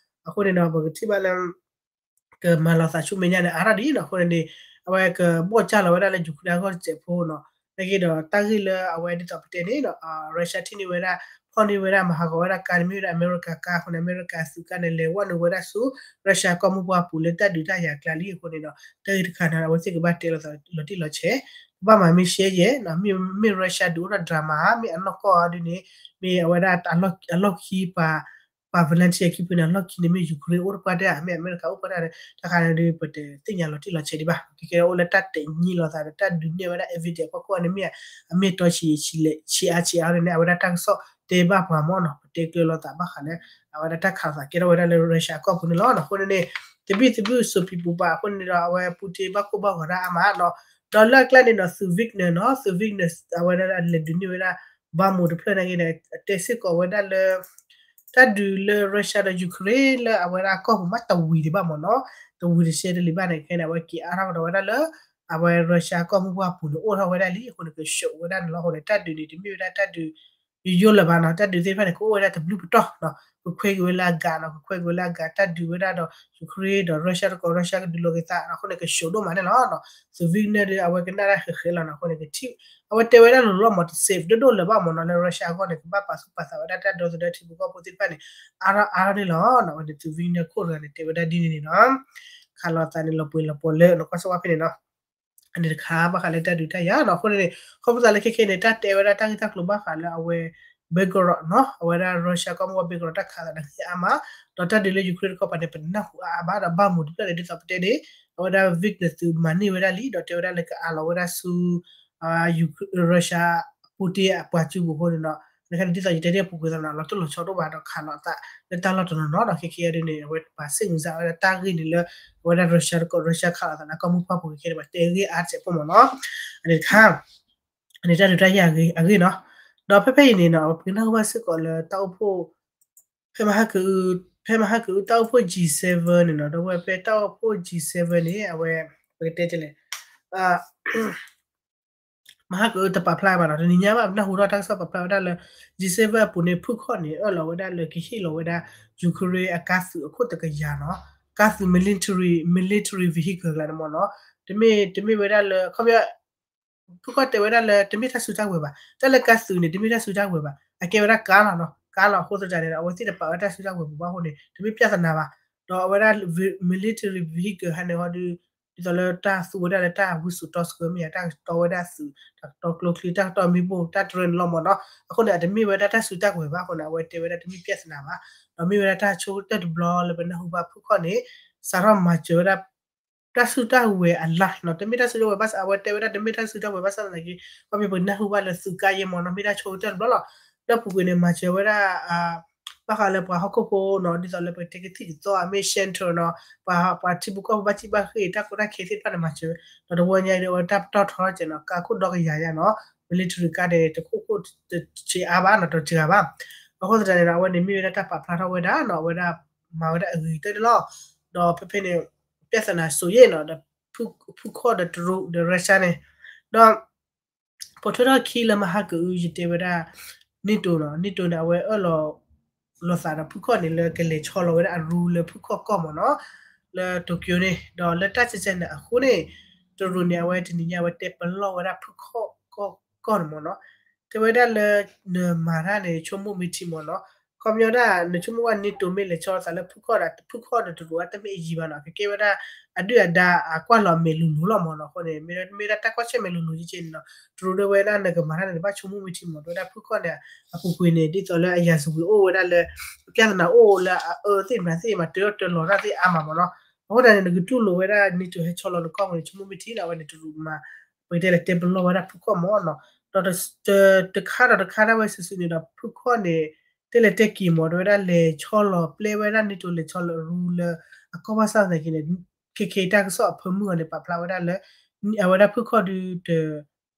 အဃိန့ၣ်ဒီး ပကထံၣ်ဘၣ်လၢ ကမၤလီၤသးဆူမဲာ်ညါန့ၣ် အါထီၣ်ဒ်နီၤ အဃိန့ၣ်န့ၣ် အဝဲကဘီၣ်ကၢ်လီၤဝဲဒၣ်လၢ Ukraine အဂီၢ်တစဲးဖိနီၤ နက့ဒီးတၢ်ဂ့ၢ်လၢအဝဲဒ်သိးပတဲန့ၣ်ဒီး Russia ထံၣ်န့ၢ်ဝဲဒၣ် ဖီၣ်န့ၢ်ဝဲဒၣ်မၤဟးဂီၤဝဲဒၣ်ကါန့ၣ်မ့ၢ်ဝဲဒၣ်အမဲရကၤကါအဃိန့ၣ် အမဲရကၤသုးကါန့ၣ် လဲၤဝဲနုာ်ဝဲဒၣ်ဆူ Russia ကီၢ်မိၢ်ပှၢ်ပူၤလၢတၢ်ဒုးတၢ်ယၤအကျါလံအဃိန့ၣ်ဒီး တၢ်ဂ့ၢ်တခါန့ၣ် အဝဲသ့ၣ်ကဘၣ်တဲလီၤသးလီၤတံၢ်လီၤဆဲး ကဘၣ်မၤမ့ၢ်ရှဲယဲၢ်နီၤ မ့ၢ် မ့ၢ် Russia ဒုးအိၣ်ဒီး drama မ့ၢ်အနီၢ်ကီၢ်အီၤဒ်န့ၣ် မ့ၢ်အဝဲဒၣ်အလီၢ်ခံပှၤ ပှၤ volunteer ခံဖုန့ၣ် အလီၢ်ခံန့ၣ်မ့ၢ် Ukraine အိၣ်တပှၢ်တၢၢ် မ့ၢ်အမဲရကၤအိၣ်ပှၢ်တၢၢ် တၢ်ခါန့ၣ်ဒီး ပတသ့ၣ်ညါလီၤတံၢ်လီၤဆဲးဒံးဘၣ် ကကဲအိၣ်လၢတၢ်တဲာ်ညံလိာ်သးဒီး တၢ်ဒုးနဲၣ်ဝဲဒၣ် evidence ဖီခိၣ်န့ၣ်မ့ၢ် အမ့ၢ်တီဆံးဆံးအါဆံးအါန့ၣ် အဝဲဒၣ်တၢ်ကစီၣ်တဲဘၣ်ပှၤမ့ၢ်နီၤ ပတဲကျၢၤလိာ်သးဘၣ်ဃးလၢ အဝဲဒၣ်တၢ်ခးလိာ်သးကဲထီၣ်ဝဲဒၣ်လၢ Russia ကီၢ်ပူၤန့ၣ်လီၤ. အဃိန့ၣ်န့ၣ် တဘံၣ်တဘုၣ်စိာ်ဖံးပိာ်ပာ်အဃိန့ၣ်ဒီး အဝဲ Putin ဘၣ်ကိၢ်ဘၣ်ဂီၤတၢ်အါမးနီၤ ဒီးလၢအကျါန့ၣ်ဒီး သုး Wagner နီၤ သုး Wagner အဝဲဒၣ်လဲၤဒုးန့ၢ်ဝဲဒၣ် Bakhmut တဖျၢၣ်နာ်က့န့ၣ် အတဲစ့ၢ်ကီးဝဲဒၣ်လၢ တၢ်ဒုးလၢ Russia ဒီး Ukraine လၢအဝဲဒၣ်ကီၢ်ပူၤမးတဝံၤဒံးဘၣ်မ့ၢ်နီၤ တဝံၤတရှဲတလံၤဘၣ်န့ၣ် ခဲန့ၣ် အဝဲက့ၤအါထီၣ်ကဒီးဝဲဒၣ်လၢ အဝဲ Russia ကီၢ်မိၢ်ပှၢ်ပူၤန့ၣ် အိၣ်ထီၣ်ဝဲဒၣ်လံအဃိန့ၣ် ကဆှိးဝဲဒၣ်န့ၣ်လီၤ. အဃိန့ၣ် တၢ်ဒုးန့ၣ် တမ့ၢ်ဝဲဒၣ်တၢ်ဒုး ယိယိလၢၤဘၣ်နီၤ တၢ်ဒုးသ့ၣ်တဖၣ်န့ၣ် ကအိၣ်ဝဲဒၣ်တဘျုးပတီၢ်နီၤ ကခွဲက့ၤဝဲလၢအဂၤနီၤ ကခွဲက့ၤဝဲလၢအဂၤ တၢ်ဒုးဝဲဒၣ်ဒီး Ukraine ဒီး Russia တကိး Russia ကဒုးလိာ်က့ၤသး အဃိန့ၣ် ကဆှိးဒိၣ်မးန့ၣ်လီၤ. သုး Wagner ဒီး အဝဲကနၣ်တၢ်ဃဲးဃဲးလီၤနီၤ အဃိန့ၣ် ကထံၣ် အဝဲတဲဝဲဒၣ်လီၤလီၤမး တ safe ဒိၣ်ဒိၣ်လၢၤဘၣ်မ့ၢ်နီၤ လၢ Russia အဂီၢ်န့ၣ် ကဘၣ်ပာ်သူၣ်ပာ်သးဝဲဒၣ်တၢ်ဒီသဒၢထံဖိကီၢ်ဖိသ့ၣ်တဖၣ်န့ၣ် အါထီၣ်အါထီၣ်န့ၣ်လီၤ. အဝဲန့ၣ် သုး Wagner ခိၣ်တဂၤန့ၣ် တဲဝဲဒၣ်ဒ်န့ၣ်န့ၣ်နီၤ ခးလိာ်သးန့ၣ်လီၤပှဲၤလီၤပှဲၤလၢနီၢ်ကီၢ်စၢ်ဝါဖဲန့ၣ်နီၤ အန့ၣ်တခါဘၣ်ဃးလၢတၢ်ဒုးတၢ်ယၤနီၤ အဃိန့ၣ်န့ၣ် ခီဖျိသးလၢခဲခဲန့ၣ် တၢ်တဲဝဲဒၣ်တၢ်ဂ့ၢ်တၢ်ကျိၤဘၣ်ဃးလၢအဝဲ Belgorod နီၤ အဝဲဒၣ် Russia ကီၢ်မိၢ်ပှၢ် Belgorod တၢ်ခးသးန့ၣ်ဂ့ၢ်အါမး ဒီးတၢ်ဒုးလၢ Ukraine တခီပၤန့ၣ် ပနၢ်ဟူအါအါဘၣ်ဒီး Bakhmut တဖျၢၣ်န့ၣ် ဒ်သိးပတဲန့ၣ် အဝဲဒၣ် Wagner သုးမၤန့ၢ်ဝဲဒၣ်လံ ဒီးတဲဝဲဒၣ်လၢကအးလီၤဝဲဒၣ်ဆူ Russia Putin အပှၤစုပူၤအဃိန့ၣ်နီၤ နခါန့ၣ် ဒ်သိးယတဲဒ်အပူၤကွံာ်သးနီၤ လီၤတိၢ်လီၤဆီဒိၣ်ဘၣ်ဒီးခးလိာ်အသးလၢတၢ်လီၢ်တနီၤနီၤဒီး ခဲခဲအံၤဒ်န့ၣ် အဝဲပှၤစ့ၣ်မုာ်စၢ်ဝဲဒၣ်တၢ်ဂ့ၢ်န့ၣ်လၢ အဝဲဒၣ် Russia တကိး Russia ခးလိာ်သးလၢကီၢ်မိၢ်ပှၢ်ပူၤခဲခဲန့ၣ် ပှၤတဲဂ့ၢ်အါတစဲးဖိမ့ၢ်နီၤ အန့ၣ်တခါ အန့ၣ်တၢ်ဒုးတၢ်ယၤအဂ့ၢ်နီၤ ဒီးဖဲဖဲအံၤန့ၣ်နီၤ ပကနၢ်ဟူဘၣ်စ့ၢ်ကီးလၢတၢ်အိၣ်ဖှိၣ် ဖဲမဟါက ဖဲမဟါကအု တၢ်အိၣ်ဖှိၣ် G seven န့ၣ်နီၤ ဒီးဝဲဖဲတၢ်အိၣ်ဖှိၣ် G seven န့ၣ် အဝဲ ပကတဲလဲၣ် မဟါကအုတပာ်ဖျါဘၣ်နီၤ တနံၤညါဘၣ် ပနၢ်ဟူထီၣ်တၢ်ကစီၣ်ပာ်ဖျါဝဲဒၣ်လၢ G seven အပူၤန့ၣ် ဖုၣ်ခီၣ်န့ၣ် အၢၣ်လီၤဝဲဒၣ်လၢကဟ့ၣ်လီၤဝဲဒၣ် Ukraine အကါသုးအခိၣ်တကယၤနီၤ ကါသုး military military vehicle ကျါန့ၣ်မ့ၢ်နီၤ တမ့ၢ် တမ့ၢ်ဝဲဒၣ်လၢ ခီပညီ ဖုၣ်ခီၣ်တဲဝဲဒၣ်လၢ တမ့ၢ်တၢ်စုတၢ်ဝဲၤဘၣ် တၢ်လၢကါသုးန့ၣ် တမ့ၢ်တၢ်စုတၢ်ဝဲၤဘၣ် အကဲဝဲဒၣ်ကါလီၤနီၤ ကါလီၤအဃိသတးန့ၣ်ဒီး အဝဲသ့ၣ်တပာ်ဝဲတၢ်စုတၢ်ဝဲၤပူၤဘၣ်အဃိန့ၣ် တမ့ၢ်ပြဿနာဘၣ် ဒီးအဝဲဒၣ် military vehicle ဟါန့ၣ်ဟီဒီး ဒ်သိးလၢတၢ်သူဝဲဒၣ်လၢတၢ်ဝံစိာ်တီဆှၢမ့ၢ်ဧါ တၢ်ကတီဝဲဒၣ်သုး တၢ်ကတီကျိချံ တၢ်ကတီမ့ၣ်ပိၢ် တၢ်တရၢန့ၣ်လီၤမ့ၢ်နီၤ အဃိန့ၣ် အတမ့ၢ်ဝဲဒၣ်တၢ်စုတၢ်ဝဲၤဘၣ်အဃိန့ၣ် အဝဲတဲဝဲဒၣ်တမ့ၢ်ပြဿနာဘၣ် ဒီးမ့ၢ်ဝဲဒၣ်တၢ်ဆိကတၢၢ်တဘျီလၢပနၢ်ဟူဘၣ်ဖုၣ်ခီၣ်န့ၣ် စးထီၣ်မၤစၢၤဝဲဒၣ် တၢ်စုတၢ်ဝဲၤအလါနီၤ တမ့ၢ်တၢ်စုတၢ်ဝဲၤဘၣ်ဆၣ် အဝဲတဲဝဲဒၣ်တမ့ၢ်တၢ်စုတၢ်ဝဲၤဘၣ်ဆၣ်သနာ်က့ ခီဖျိပနၢ်ဟူဘၣ်လၢသုးကါယဲၢ်မ့ၢ်နီၤ မ့ၢ်တၢ်ဆိကတၢၢ်တဘျီလီၤ လၢပူၤကွံာ်န့ၣ် မၤစၢၤဝဲဒၣ် ဘၣ်ဃးလၢပှၤဟီၣ်ခိၣ်ဖိနီၤ ဒ်သိးလၢပကတဲကသံၣ်ကသီအမ့ၢ် shelter နီၤ ပှၤ ပှၤထံဖိကီၢ်ဖိဘၣ်စံၣ်ဘၣ်ဃ့ၢ်တၢ်ကီတၢ်ခဲသ့ၣ်တဖၣ်န့ၣ် မၤစၢၤ ဒီးတဝီညါအံၤဒီးအဝဲတၢ်ပတီၢ်ထီထီၣ်ကဲနီၤ ကါခိၣ်ဒီကယၤယၤနီၤ military ကါဒီးတခိၣ်ခိၣ်တဆံးအါဘၣ်နီၤ တစှၤဘၣ် အဃိသတးန့ၣ်ဒီး အဝဲန့ၣ်မ့ၢ်ဝဲဒၣ်တၢ်ပာ်ဖျါထီၣ်ဝဲဒၣ်နီၤ အဝဲဒၣ်မၤဝဲဒၣ်အဂ့ၤကတၢၢ်န့ၣ်လီၤ. ဒီးဖဲဖဲန့ၣ် ပြဿနာ ဆိုရင် နီၤ ဒီး ဖုခီၣ်ဒီးတရူးဒီး Russia န့ၣ် ဒီး ပိာ်ထွဲထီၣ်ခံလၢမဟါကအု ယတဲဝဲဒၣ် NATO နီၤ NATO န့ၣ် အဝဲအၢၣ်လီၤ လိာ်သးဒီးဖုခီၣ်န့ၣ် လၢကလဲၤဆီလီၤဝဲဒၣ်အရူလၢဖုခီၣ်ကီၢ်မ့ၢ်နီၤ လၢ Tokyo န့ၣ် ဒီးလၢတၢ်စဲးစဲးန့ၣ်အဃိန့ၣ် တရူးန့ၣ် အဝဲတနံၤညါ အဝဲတဲပလီၢ်ဝဲဒၣ်ဖုခီၣ်ကီၢ် ကီၢ်န့ၣ်မ့ၢ်နီၤ တဲဝဲဒၣ်လၢ နမၤတၢ်န့ၣ် ဆိကမိၣ်မ့ၢ်ထံမ့ၢ်နီၤ ခီပညီဒၣ် နဆိကမိၣ်ဝဲ NATO မ့ၢ်လဲၤဆီလီၤသးလၢဖုခီၣ်ဒီး ဖုခီၣ်ဒီးတရူးအတမ့ၢ်အယံၤဘၣ်နီၤ ကကဲဝဲဒၣ် အဒုၣ်အဒါအကွၢ်လီၤမဲာ်လိၤလိၤလီၤမ့ၢ်နီၤ အဃိန့ၣ် မ့ၢ်ဒၣ်တၢ်ကွၢ်ဆၢၣ်မဲာ်လိၤလိၤကဲန့ၣ်နီၤ တရူးတဲဝဲဒၣ် နကမၤတၢ်န့ၣ် နဘၣ်ဆိကမိၣ်မ့ၢ်ထံမ့ၢ် တဲဝဲဒၣ်ဖုခီၣ်န့ၣ် အပူၤကွံာ်န့ၣ် ဒ်သိးလၢအရာဇဝင် အိၣ်ဝဲဒၣ်လၢ ပြဿနာ အိၣ်လၢအအၢသ့ၣ်မနုၤသ့ၣ်မၤတၢ်အၢတၢ်လီၤတၢ်သ့ၣ်အါမးမ့ၢ်နီၤ အဃိသတးန့ၣ် နကတူၢ်လိာ်ဝဲဒၣ် NATO ဟဲဆီလီၤနကီၢ်ပူၤန့ၣ် ဆိကမိၣ်မ့ၢ်ထံနီၤ အဝဲန့ၣ်တရူးမၤ ပကတဲလဲၤ တဲပလီၢ်ဝဲဒၣ်ဖုခီၣ်မ့ၢ်နီၤ ဒီးတခါဒီးတခါဒၣ်ဝဲစုာ်စုာ်န့ၣ်ဒီး ဖုခီၣ်န့ၣ် တဲလဲၤတဲက့ၤမ့ၢ် တဲဝဲဒၣ်လဲၤဆီလီၤ ပျဲဝဲဒၣ် NATO လဲၤဆီလီၤအရူလၢ အကီၢ်ဘၣ်ဆၣ်သနာ်က့န့ၣ် ခဲခဲအံၤတၢ်ကစီၣ်အဖၢမုၢ်အီၤန့ၣ် ပာ်ဖျါဝဲဒၣ်လၢ အဝဲဒၣ်ဖုခီၣ်ဒုး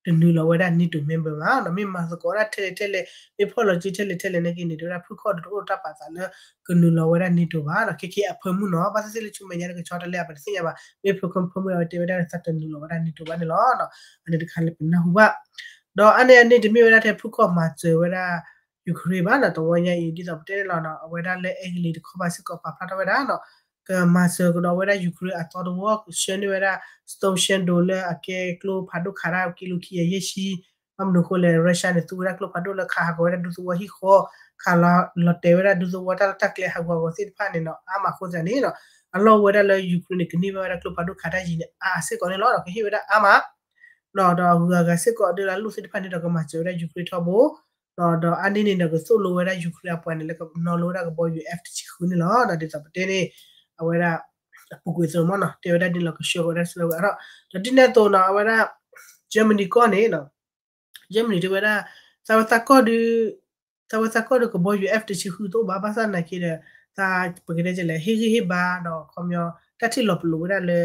တနုာ်လီၤဝဲဒၣ် NATO member ဘၣ်နီၤ မ့ၢ်မၤသကိးဒၣ်ထဲလဲၣ်ထဲလဲၣ် မ့ၢ်ဖီၣ်လီၤစုထဲလဲၣ်ထဲလဲၣ်နာ်က့န့ၣ် တဲဝဲဒၣ်ဖုခီၣ်ဒုးတအိၣ်တၢ်ပာ်သးလၢ ကနုာ်လီၤဝဲဒၣ် NATO ဘၣ်နီၤ ခဲခဲအံၤအဖၢမုၢ်နီၤ ဘၣ်သ့ၣ်သ့ၣ်လၢဆူမဲာ်ညါတကဆီတလဲအပတသ့ၣ်ညါဘၣ် မ့ၢ်ဖုခီၣ်ဖၢမုၢ်အဝဲတဲဝဲဒၣ်လၢသးတနုာ်လီၤဝဲဒၣ် NATO ဘၣ်န့ၣ်လီၤ. အန့ၣ်တခါလၢပနၢ်ဟူဘၣ် ဒီးအါန့ၢ်အန့ၣ်တမ့ၢ်ဝဲဒၣ်ထဲဖုခီၣ်မၤစၢၤဝဲဒၣ် Ukraine ဘၣ်နီၤ တဝီညါအံၤ ဒ်သိးပတဲန့ၣ်လီၤနီၤ အဝဲဒၣ်လၢအဲကလံးတခီပၤစ့ၢ်ကီးပာ်ဖျါထီၣ်ဝဲဒၣ်နီၤ ကမၤစၢၤကဒီးဝဲဒၣ် Ukraine အသီတဝီ ဆှၢန့ၢ်ဝဲဒၣ် Storm Shadow လၢအကဲကျိဖးဒိၣ်ခးတၢ်ကံလိခံကယၤယဲၢ်ဆံ ဘၣ်မနုၤအဃိလဲၣ် Russia န့ၣ် သူဝဲဒၣ်ကျိဖးဒိၣ်လၢခးဟးဂီၤဝဲဒၣ်ဒူသဝီဟံၣ်ဃီ ခးလီၤတဲာ်ဝဲဒၣ်ဒူသဝီတၢ်လီၢ်တၢ်ကျဲဟးဂူာ်ဟးဂီၤသ့ၣ်တဖၣ်န့ၣ်နီၤ အါမးအဃိသတးန့ၣ်နီၤ အလီၢ်ဝဲဒၣ်လၢ Ukraine န့ၣ် ကန့ၢ်ဘၣ်ဝဲဒၣ်ကျိဖးဒိၣ်ခးတၢ်ယံၤန့ၣ် အါအါစ့ၢ်ကီးန့ၣ်လီၤ ကဟ့ၣ်ဝဲဒၣ်အါမး ဒီးအဂုၤအဂၤစ့ၢ်ကီးဒ်လၢအလိၣ်သ့ၣ်တဖၣ်န့ၣ်ဒီးကမၤစၢၤဝဲဒၣ် Ukraine ထီဘိ ဒီးအါန့ၢ်န့ၣ်ဒီးကသိၣ်လိဝဲဒၣ် Ukraine အပှၤန့ၣ်လၢကနီၣ်လိဝဲဒၣ်ကဘီယူၤ F တဆံဃုန့ၣ်လီၤ. ဒီးဒ်သိးပတဲန့ၣ် အဝဲဒၣ် အပူၤကွံာ်အသိးမ့ၢ်နီၤ တဲဝဲဒၣ်ဒ်လီၤကဆှၢဝဲဒၣ်ဆှၢဝဲအါထီၣ် ဒီးဒ်န့ၣ်အသိးနီၤ အဝဲဒၣ် Germany ကီၢ်န့ၣ် Germany တဲဝဲဒၣ် သးဝဲသးကီၢ်ဒုး သးဝဲသးကီၢ်ဒုးကဘီယူၤ F တဆံဃုတအိၣ်ဘၣ် ဘၣ်ဆၣ်သနာ်က့ဒီး သးပကတဲလဲၣ် ဟ့ၣ်ဂံၢ်ဟ့ၣ်ဘါဒီးခီပညီ တၢ်ထံၣ်လီၤပလိာ်ဝဲဒၣ်လၢ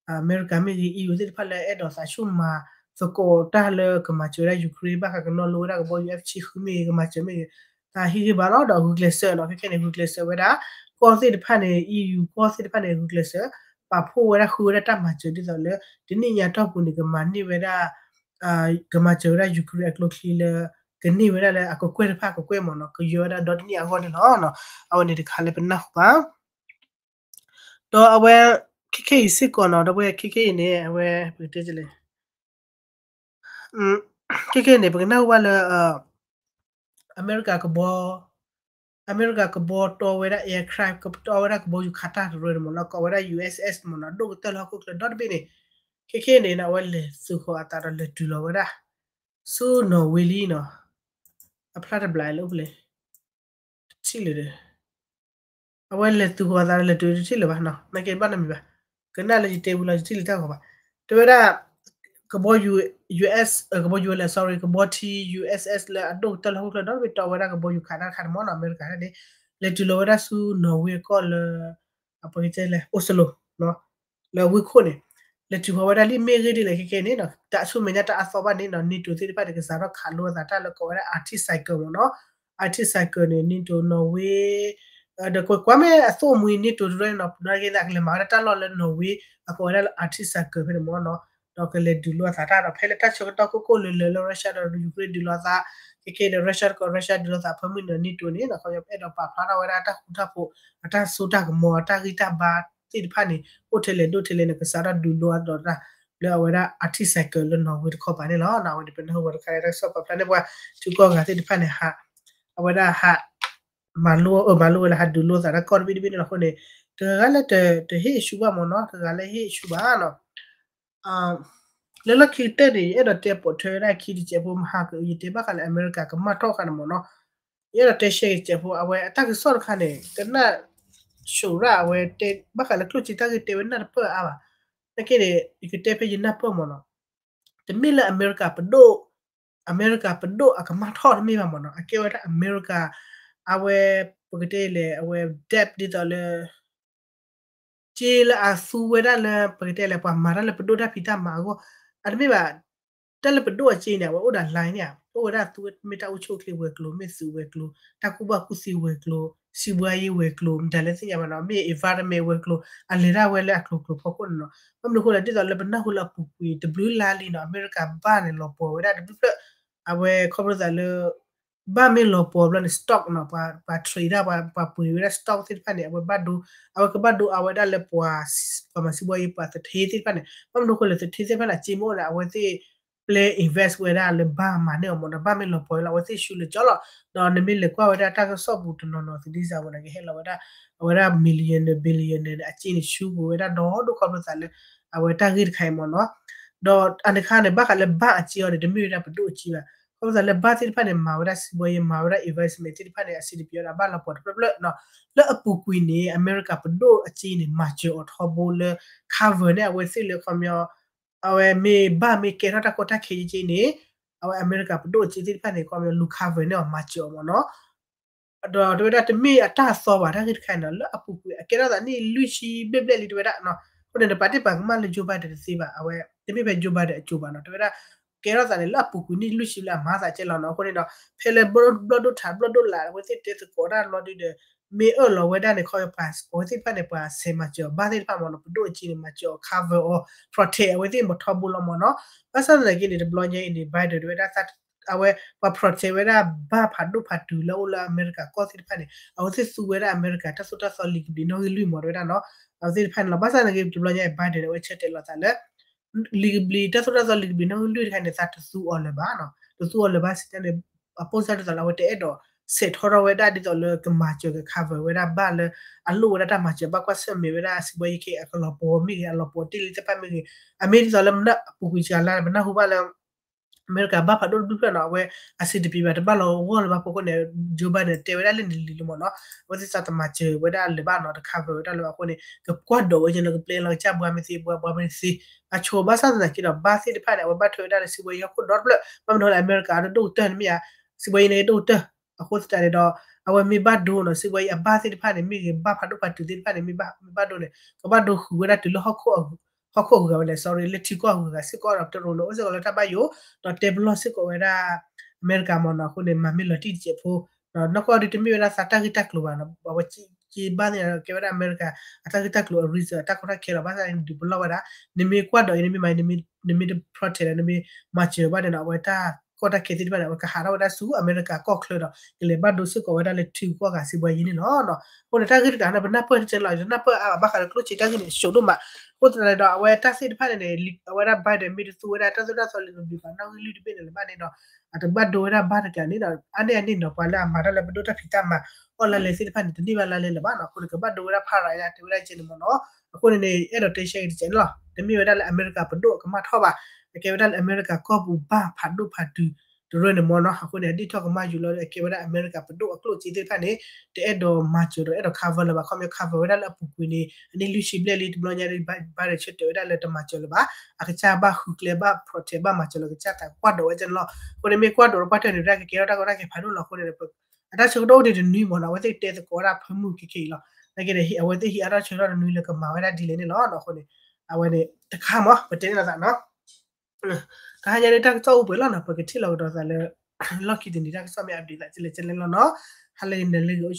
အမဲရကၤမ့ၢ်ဂ့ၤ EU သ့ၣ်တဖၣ်လၢအဲၣ်ဒိးသးဆူၣ်မၤ သကိးတၢ်လၢကမၤစၢၤဝဲဒၣ် Ukraine ဘၣ်ဃးကနီၣ်လိဝဲဒၣ်ကဘီယူၤ F တဆံဃုမ့ၢ်ဂ့ၤ ကမၤစၢၤမ့ၢ်ဂ့ၤ သးဟ့ၣ်ဂံၢ်ဘါလီၤ ဒီးဂုာ်ကျဲးစၢးနီၤ ခဲခဲန့ၣ် ဂုာ်ကျဲးစၢးဝဲဒၣ် ကီၢ်သ့ၣ်တဖၣ်န့ၣ် EU ကီၢ်သ့ၣ်တဖၣ်န့ၣ် ဂုာ်ကျဲးစၢး ပာ်ဖှိၣ်ဝဲဒၣ်ဃုဝဲဒၣ်တၢ်မၤစၢၤဒ်သိးလၢ တနံၣ်ညါတီၢ်ပူၤန့ၣ် ကမၤန့ၢ်ဝဲဒၣ် ကမၤစၢၤဝဲဒၣ် Ukraine အကျိချံလၢ ကန့ၢ်ဝဲဒၣ်လၢအကကွဲၢ်တဖၣ်ကကွဲၢ်မ့ၢ်နီၤ ကယီၤဝဲဒၣ်ဒီတနံၣ်အဂီၢ်န့ၣ်လီၤ. အဝဲန့ၣ်တခါလၢပနၢ်ဟူဘၣ် ဒီးအဝဲ ခဲခဲအံၤစ့ၢ်ကီးနီၤ ဒီးဝဲခဲခဲအံၤန့ၣ် အဝဲ ပကတဲလဲၣ် ခဲခဲအံၤန့ၣ် ပကနၢ်ဟူဘၣ်လၢ အမဲရကၤကဘီ အမဲရကၤကဘီတီဝဲဒၣ် aircraft ကတီဝဲဒၣ်ကဘီယူၤခးတၢ်တရၢန့ၣ်မ့ၢ်နီၤ ကိးဝဲဒၣ် USS မ့ၢ်နီၤ ဒိၣ်ကတၢၢ်လၢဟီၣ်ခိၣ်ချၢဒီတဘ့ၣ်န့ၣ် ခဲခဲအံၤန့ၣ် အဝဲလဲၤသုးဃီၤအသးဒီးလဲၤတုၤလီၤဝဲဒၣ် ဆူ Norway လံနီၤ အဖျါတဘျီလၢအိၣ်ဖဲလဲၣ် တထံၣ်လၢၤဒီး အဝဲလဲၤသုးဃီၤအသးဒီးလဲၤတုၤတထံၣ်လၢၤဘၣ်နီၤ နာ်က့ဘၣ်နီတမံၤဘၣ် ကနၣ်လၢယတဲဝံၤလီၤ ယထံၣ်လၢတၢ်ဂီၤဘၣ် တဲဝဲဒၣ် ကဘီယူၤ US ကဘီယူၤဝဲလဲၣ် sorry ကဘီထံ USS လၢအဒိၣ်ကတၢၢ်လၢဟီၣ်ခိၣ်ချၢဒီတဘ့ၣ်တီဝဲဒၣ်ကဘီယူၤခးတၢ်တခါန့ၣ်မ့ၢ်နီၤ အမဲရကၤန့ၣ် လဲၤတုၤလီၤဝဲဒၣ်ဆူ Norway ကီၢ်လၢ အပကတဲလဲၣ် Oslo လၢဝ့ၢ်ခိၣ်န့ၣ် လဲၤတုၤဃီၤဝဲဒၣ်လံ မ့ၢ်ဂ့ၢ်ဒ်လဲၣ်ခဲခဲန့ၣ်နီၤ တၢ်ဆူမဲာ်ညါတၢ်အသီဘၣ်န့ၣ်နီၤ NATO သ့ၣ်တဖၣ်န့ၣ် ကစးထီၣ်ခးလိအသးတၢ်လၢကိးဝဲဒၣ် Arctic Circle မ့ၢ်နီၤ Arctic Circle န့ၣ် NATO Norway ဒီးကွၢ်ကွၢ်မ့ၢ်အသိၣ်မှံၤ NATO တရၢန့ၣ်နီၤ ပူၤနီၣ်က့ၤသးကလဲၤမၤဝဲဒၣ်တၢ်လီၢ်လၢ Norway အကိးဝဲဒၣ်လၢ Arctic Circle ဖဲန့ၣ်မ့ၢ်နီၤ ဒီးကလဲၤဒုးလိအသးတၢ်ဒီး ဖဲလၢတၢ်ဆၢကတီၢ်ခိၣ်ခိၣ်လၢလၢလၢ Russia ဒီး Ukraine ဒုးလိအသး ခဲခဲဒီး Russia တကိး Russia ဒုးလိအသး ဖၢမုၢ်န့ၣ် NATO န့ၣ်နီၤ ခီပညီပအဲၣ်ဒိးပာ်ဖျါထီၣ်ဝဲဒၣ်တၢ်ဃူတၢ်ဖိး အတၢ်စိတၢ်ကမီၤ အတၢ်ဂံၢ်တၢ်ဘါသ့ၣ်တဖၣ်န့ၣ် အိၣ်ထဲလဲၣ်ဒိၣ်ထဲလဲၣ်န့ၣ် ကစးထီၣ်ဒုးလိအသးဒီးတၢ် လၢအဝဲဒၣ် Arctic Circle လၢ Norway တခီပၤန့ၣ်လီၤ. အဝဲန့ၣ်ပနၢ်ဟူဝဲတခါလၢတၢ်ကစီၣ်ပာ်ဖျါန့ၢ်ပှၤ ထံကီၢ်ဂၤသ့ၣ်တဖၣ်န့ၣ် ဟး အဝဲဒၣ်ဟး မၤလိ အၢ မၤလိဝဲလၢဟးဒုးလိသးတၢ်ကီၢ်တဘ့ၣ်တဘ့ၣ်န့ၣ်လီၤ. အဃိန့ၣ် တဂၤလၢတဟ့ၣ်ဆူဘၣ်မ့ၢ်နီၤ တဂၤလၢဟ့ၣ်ဆူဘၣ်နီၤ လၢလီၢ်ခံကတၢၢ်န့ၣ် ယအဲၣ်ဒိးတဲပိာ်ထွဲဝဲဒၣ်ခံတစဲးဖိ မဟါကအု ယတဲဘၣ်ဃးလၢအမဲရကၤကမၣ်ထီၣ်ဃာ်န့ၣ်မ့ၢ်နီၤ ယအဲၣ်ဒိးတဲရှဲကစဲးဖိ အဝဲအတၢ်ကစီၣ်တခါန့ၣ် ကနၣ် Sarah အဝဲတဲ ဘၣ်ဃးလၢကျိၣ်စ့တၢ်ဂ့ၢ်တဲဝဲနၢ်တပၢၢ်အါဘၣ်. နာ်က့န့ၣ် ယကတဲဖဲယနၢ်ပၢၢ်မ့ၢ်နီၤ တမ့ၢ်လၢအမဲရကၤပဒိၣ် အမဲရကၤပဒိၣ်အကမၣ်ထီၣ်တမ့ၢ်ဘၣ်မ့ၢ်နီၤ အကဲဝဲဒၣ်အမဲရကၤ အဝဲ ပကတဲလဲၣ် အဝဲ debt ဒ်သိးလၢ စ့လၢအသူဝဲဒၣ်လၢ ပကတဲလဲၣ် ပှၤမၤတၢ်လၢပဒိၣ်တၢ်ဖံးတၢ်မၤအဂီၢ်, အတမ့ၢ်ဘၣ် တၢ်လၢပဒိၣ်အစ့န့ၣ် အဝဲအိၣ်ဒီး line န့ၣ် အိၣ်ဝဲဒၣ်သူမ့ၢ်တၢ်အိၣ်ဆူၣ်အိၣ်ချ့ဝဲၤကျိၤ, မ့ၢ်သုးဝဲၤကျိၤ, တၢ်ကူၣ်ဘၣ်ကူၣ်သ့ဝဲၤကျိၤ, စံးဘှါယ့ဝဲၤကျိၤ မတၤလၢသ့ၣ်ညါဘၣ်နီၤ, မ့ၢ် environment ဝဲၤကျိၤ အလဲၤဒၣ်ဝဲလၢအကျိၤကျိၤဖီခိၣ်န့ၣ်နီၤ. ဘၣ်မနုၤအဃိလဲၣ် ဒ်သိးလၢပနၢ်ဟူလၢအပူၤကွံာ်တဘျုးလါလံနီၤ အမဲရကၤဘၣ်န့ၣ် လီၤပှီၤဝဲဒၣ်တဘျုးဖျၢၣ်, အဝဲခီဖျိသးလၢ ဘၣ်မ့ၢ်လီၤပှီၤဘျီန့ၣ် stock နီၤ ပှၤ trade ဒၣ် ပှၤပှ့ၤဝဲဒၣ် stock သ့ၣ်တဖၣ်န့ၣ် အဝဲဘၣ်ဒိ အဝဲကဘၣ်ဒိအါဝဲဒၣ်လၢပှၤ ပှၤမၤစံးဘှါယ့ ပှၤသထ့သ့ၣ်တဖၣ်န့ၣ် ဘၣ်မနုၤအဃိလဲၣ် သထ့သ့ၣ်တဖၣ်န့ၣ် အစ့မ့ၢ်အိၣ်န့ၣ် အဝဲသ့ၣ်ပျဲ invest ဝဲဒၣ်လၢဘၣ်မၤန့ၢ်အီၤမ့ၢ်နီၤ, ဘၣ်မ့ၢ်လီၤပှီၤလီၤ အဝဲသ့ၣ်ဆူလၢကၠီလီၤ. ဒီးနမ့ၢ်လဲၤကွၢ်ဝဲဒၣ်တၢ်ကစီၣ်ပူၤတနီၤနီၤ သဒံစၢ်ဝဲန့ၣ် ကဟဲလီၤဝဲဒၣ် အဝဲဒၣ် millionaire billionaire န့ၣ် အစ့န့ၣ်ဆူပူၤဝဲဒၣ်ဒီဒိၣ်ခီဖျိသးလၢ အဝဲတၢ်ဂ့ၢ်တခါအံၤမ့ၢ်နီၤ. ဒီးအန့ၣ်အခါန့ၣ် ဘၣ်ဃးလၢဘၣ်အစ့အီၤန့ၣ် တမ့ၢ်ဝဲဒၣ်ပဒိၣ်အစ့ဘၣ်. ခီဖျိသးလၢဘၣ်သ့ၣ်တဖၣ်န့ၣ် မၤဝဲဒၣ်စံးဘှါယ့ မၤဝဲဒၣ် investment သ့ၣ်တဖၣ်န့ၣ် အစ့တပျီဒၣ်ဘၣ်လီၤပှီၤတဖျၢၣ်ဖျၢၣ်နီၤ. လၢအပူၤကွံာ်န့ၣ် အမဲရကၤပဒိၣ်အစ့န့ၣ် မၤစၢၤအီၤထီဘိလၢ cover န့ၢ်အဝဲသ့ၣ်လၢခီပညီ အဝဲမ့ၢ်ဘၣ်မ့ၢ်ကဲထီၣ်တၢ်ကီတၢ်ခဲက့န့ၣ် အဝဲအမဲရကၤပဒိၣ်အစ့သ့ၣ်တဖၣ်န့ၣ် ခီပညီလူၤ cover န့ၢ်အီၤ မၤစၢၤအီၤမ့ၢ်နီၤ. ဒီးတဝဲဒၣ်တမ့ၢ်အတၢ်သီဘၣ် တၢ်ဂ့ၢ်တခါအံၤနီၤ လၢအပူၤကွံာ် အကဲထီၣ်သးနံၣ်လွံၢ်ဆံဘျဲၣ်ဘျဲၣ်လံတဝဲဒၣ်နီၤ. အဃိန့ၣ် နပာ်တ့ၢ်ပာ်ကမၣ်လၢ Joe Biden တသ့ဘၣ်, အဝဲ တမ့ၢ်ဖဲ Joe Biden အစိၤဘၣ်နီၤ တဝဲဒၣ် ကဲထီၣ်သးန့ၣ် လၢအပူၤကွံာ်နံၣ်လွံၢ်ဆံလၢအမၤသးကဲလီၤနီၤ. အဃိန့ၣ်ဒီး ဖဲလၢဘျီၣ်ဒိၣ်ထးဘျီၣ်ဒိၣ်လာ် အဝဲသ့ၣ်တဲသကိးတၢ်ဘျီဒိၣ်ဒီး မ့ၢ်အၢၣ်လီၤဝဲဒၣ်န့ၣ် ခီပညီပှၤ အဝဲသ့ၣ်တဖၣ်န့ၣ် ပှၤဆဲးမၤစၢၤအီၤဘၣ်သ့ၣ်တဖၣ်မ့ၢ်နီၤ ပဒိၣ်အစ့န့ၣ် မၤစၢၤအီၤ cover အီၤ protect အဝဲသ့ၣ်မ့ၢ်ထီဘိလီၤမ့ၢ်နီၤ. ဘၣ်ဆၣ်သနာ်က့န့ၣ် တဘျီညါအံၤန့ၣ် Biden တဝဲဒၣ် အဝဲပှၤ protect ဝဲဒၣ်ဘၣ်ဖးဒိၣ်ဖးတုၤလၢအအိၣ်လၢအမဲရကၤကီၢ်သ့ၣ်တဖၣ်န့ၣ် အဝဲသ့ၣ်သူဝဲဒၣ်အမဲရကၤတၢ်သိၣ်တၢ်သီလံာ်ကဘျံးနီၣ်ဂံၢ်လွံၢ်မ့ၢ်တဝဲဒၣ်နီၤ. အဝဲသ့ၣ်တဖၣ်န့ၣ်လီၤ. ဘၣ်ဆၣ်သနာ်က့ တဘျီညါအံၤ Biden န့ၣ် အဝဲဆၢတဲာ်လီၤသးလၢ လံာ်ကဘျံး တၢ်သိၣ်တၢ်သီလံာ်ကဘျံးနီၣ်ဂံၢ်လွံၢ်တခါန့ၣ် သးတသူအီၤလၢၤဘၣ်နီၤ. တသူအီၤလၢၤဘၣ်စံးတၢ်န့ၣ် အပိၢ်စၢ်ဒ်သိးလၢအဝဲတအဲၣ်ဒိး ဆဲးထီထီၣ်ဝဲဒၣ်ဒ်သိးလၢကမၤစၢၤက cover ဝဲဒၣ်ဘၣ်လၢ အလိၣ်ဝဲဒၣ်တၢ်မၤစၢၤ ဘၣ်ကွၢ်ဆၢၣ်မဲာ်ဝဲဒၣ်စံးဘှါယ့ခဲအံၤ အကလီၤပှီၤမ့ၢ်ဂ့ၤ အလီၤပှီၤတ့ၢ်လံတဖၣ်မ့ၢ်ဂ့ၤ အမ့ၢ်ဒ်သိးလၢမနုၤအပူၤကွံာ်စှၤလါ ပနၢ်ဟူဘၣ်လၢ အမဲရကၤဘၣ်ဖးဒိၣ်တဘျုးဖျၢၣ်နီၤ အဝဲအစ့တပံၤဘၣ် တဘၣ်လီၤဂီၢ်လၢၤဘၣ်အဃိန့ၣ် Joe Biden န့ၣ် တဲဝဲဒၣ်လၢန့ၣ်လံၤလံၤမ့ၢ်နီၤ. အဝဲသ့ၣ်သးတမၤစၢၤဝဲဒၣ်လၢၤဘၣ်နီၤ တ cover ဝဲဒၣ်လၢၤဘၣ်အဃိန့ၣ် ကကွၢ်ဒိးဝဲကဲနီၤ ကပျဲလီၤကစၢ်ဘှါမ့ၢ်သ့ ဘှါဘှါမ့ၢ်သ့ အဆိဘၣ်ဆၣ်သနာ်က့ဒီး ဘၣ်သ့ၣ်တဖၣ်န့ၣ် အဝဲဘၣ်ထွဲဝဲဒၣ်လၢစံးဘှါယ့ဟီၣ်ခိၣ်ဒီတဖျၢၣ် ဘၣ်မနုၤလဲၣ် အမဲရကၤအဒိၣ်ကတၢၢ်န့ၣ်မ့ၢ်ဧါ စံးဘှါယ့န့ၣ်ဒိၣ်ကတၢၢ် အဃိသတးန့ၣ်ဒီး အဝဲမ့ၢ်ဘၣ်ဒိနီၤ စံးဘှါယ့အဘၣ်သ့ၣ်တဖၣ်န့ၣ် မ့ၢ်ဂ့ၤ ဘၣ်ဖးဒိၣ်ဖးတုၤသ့ၣ်တဖၣ်န့ၣ် မ့ၢ်ဘၣ်ဒိန့ၣ် ကဘၣ်ဒိဃုာ်ဝဲဒၣ်တုၤလၢ ဟီၣ်ခိၣ်အဂုၤဂၤဝဲလဲၣ် sorry လၢထံကီၢ်အဂုၤဂၤစ့ၢ်ကီးဒီး တရူးန့ၣ် အိၣ်စ့ၢ်ကီးလၢတၢ်ဘၣ်ယိၣ် ဒီးတဲပလီၢ်စ့ၢ်ကီးဝဲဒၣ် အမဲရကၤမ့ၢ်နီၤ အဃိန့ၣ် မၤမ့ၢ်လီၤတံၢ်တစဲးဖိ နီၢ်ကီၢ်ဒ်တမ့ၢ်ဝဲဒၣ်သးတၢ်ဂ့ၢ်တၢ်ကျိၤဘၣ်နီၤ အဝဲက့ဘၣ်သ့ၣ်ညါကဲဝဲဒၣ်အမဲရကၤ အတၢ်ဂ့ၢ်တၢ်ကျိၤအ reason အတၢ်ကီတၢ်ခဲလီၤ ဘၣ်ဆၣ်န့ၣ်ဒုးပလီၢ်ဝဲဒၣ် နမ့ၢ်ကွၢ်ဒိးအံၤ နမ့ၢ်မၤ နမ့ၢ်တ protect ဒီး နမ့ၢ်မၤစၢၤဘၣ်န့ၣ်နီၤ အဝဲတၢ်ကီတၢ်ခဲသ့ၣ်တဖၣ်န့ၣ် အဝဲကဟးထီၣ်ဝဲဒၣ်ဆူအမဲရကၤကီၢ်ချၢဒီး ကလဲၤဘၣ်ဒိစ့ၢ်ကီးဝဲဒၣ်လၢထံဂုၤကီၢ်ဂၤစံးဘှါယ့န့ၣ်လီၤ. အဃိန့ၣ် တၢ်ဂ့ၢ်တခါန့ၣ် ပနၢ်ပၢၢ်တကဲလီၤ နၢ်ပၢၢ်အါဘၣ်ဃးဒီးကျိၣ်စ့တၢ်ဂ့ၢ်န့ၣ် အဆိဒိၣ်မး အဃိသတးန့ၣ်ဒီး အဝဲတၢ်သ့ၣ်တဖၣ်န့ၣ်န့ၣ် အဝဲဒၣ် Biden မ့ၢ်တသူဝဲဒၣ်တၢ်သိၣ်တၢ်သီလံာ်ကဘျံးနီၣ်ဂံၢ်လွံၢ်တဘ့ၣ်န့ၣ်လၢၤဘၣ်န့ၣ်ဒီး အတဘၣ်ဒိဝဲဒၣ်ဘၣ်တကျါန့ၣ်ဒီး အါန့ၢ်အန့ၣ်နီၤ ပှၤလၢအမၤတၢ်လၢပဒိၣ်တၢ်ဖံးတၢ်မၤအီၣ်လါလဲသ့ၣ်တဖၣ်န့ၣ် တန့ၢ်ဘၣ်လါလဲလၢၤဘၣ်နီၤ အဃိန့ၣ် ကဘၣ်ဒိဝဲဒၣ်ဖးရၤယါတဲဝဲဒၣ်ကဲန့ၣ်မ့ၢ်နီၤ အဃိန့ၣ်န့ၣ် အဲၣ်ဒိးတဲရှဲအံၤတစဲးန့ၣ်လီၤ တမ့ၢ်ဝဲဒၣ်လၢအမဲရကၤပဒိၣ်အကမၣ်ထီၣ်ဘၣ် အကဲဝဲဒၣ်လၢအမဲရကၤကီၢ်ပူၤဘၣ်ဖးဒိၣ်ဖးတုၤ တရၢန့ၣ်မ့ၢ်နီၤ အဃိန့ၣ် အဒိၣ်ထီၣ်ကမၣ်ယူၤလီၤ အကဲဝဲဒၣ်အမဲရကၤပဒိၣ်အကျိၣ်စ့သ့ၣ်တဖၣ်န့ၣ် တအဲၣ်ဒိးမၤစၢၤဒီးအဲၣ်ဒိး cover လၢၤဘၣ် ခီပညီ cover ဝဲဒၣ်လၢအပူၤကွံာ်န့ၣ် အနံၣ်လွံၢ်ဆံဘျဲၣ်လံ တဘျီညါ Biden ဆၢတဲာ်ဝဲဒၣ်လၢတမၤစၢၤလၢၤဘၣ် အကစၢ်ဘၣ်ဃုကျဲဘၣ် protect ဘၣ်မၤစၢၤလီၤကစၢ်သးကွၢ်ဒိးဝဲကဲန့ၣ်လီၤ အဃိန့ၣ်မ့ၢ်ကွၢ်ဒိးဒီးပှၢ်တၢၢ်န့ၣ် ဝဲဒၣ်ကကဲထီၣ်တၢ်ကီတၢ်ခဲဖးဒိၣ်လီၤ အဃိန့ၣ် အတၢ်ဆၢကတီၢ်အိၣ်ဒံးတနွံမ့ၢ်နီၤ အဝဲသ့ၣ်တဲသကိးဝဲဒၣ်ဖၢမုၢ်ခဲခဲအံၤလီၤ နာ်က့ဒီး အဝဲသ့ၣ်ဟံးအါထီၣ်ဆၢထီၣ်တနွံလၢကမၤဝဲဒၣ်ဒ်လဲၣ်န့ၣ်လီၤ အဃိန့ၣ် အဝဲန့ၣ် တခါမ့ၢ် ပတဲန့ၣ်လီၤသးနီၤ တဟါညါန့ၣ် တၢ်ကစီၣ်အိၣ်ပှဲၤလီၤနီၤ ပကထံၣ်လီၤကဒီးသးလၢ လီၢ်ခံတနံၤတၢ်ကစီၣ်မ့ၢ် update သးကလဲၣ်ကလဲၣ်လီၤနီၤ ဟါလၢအဂ့ၤ နၤလၢအဂ့ၤ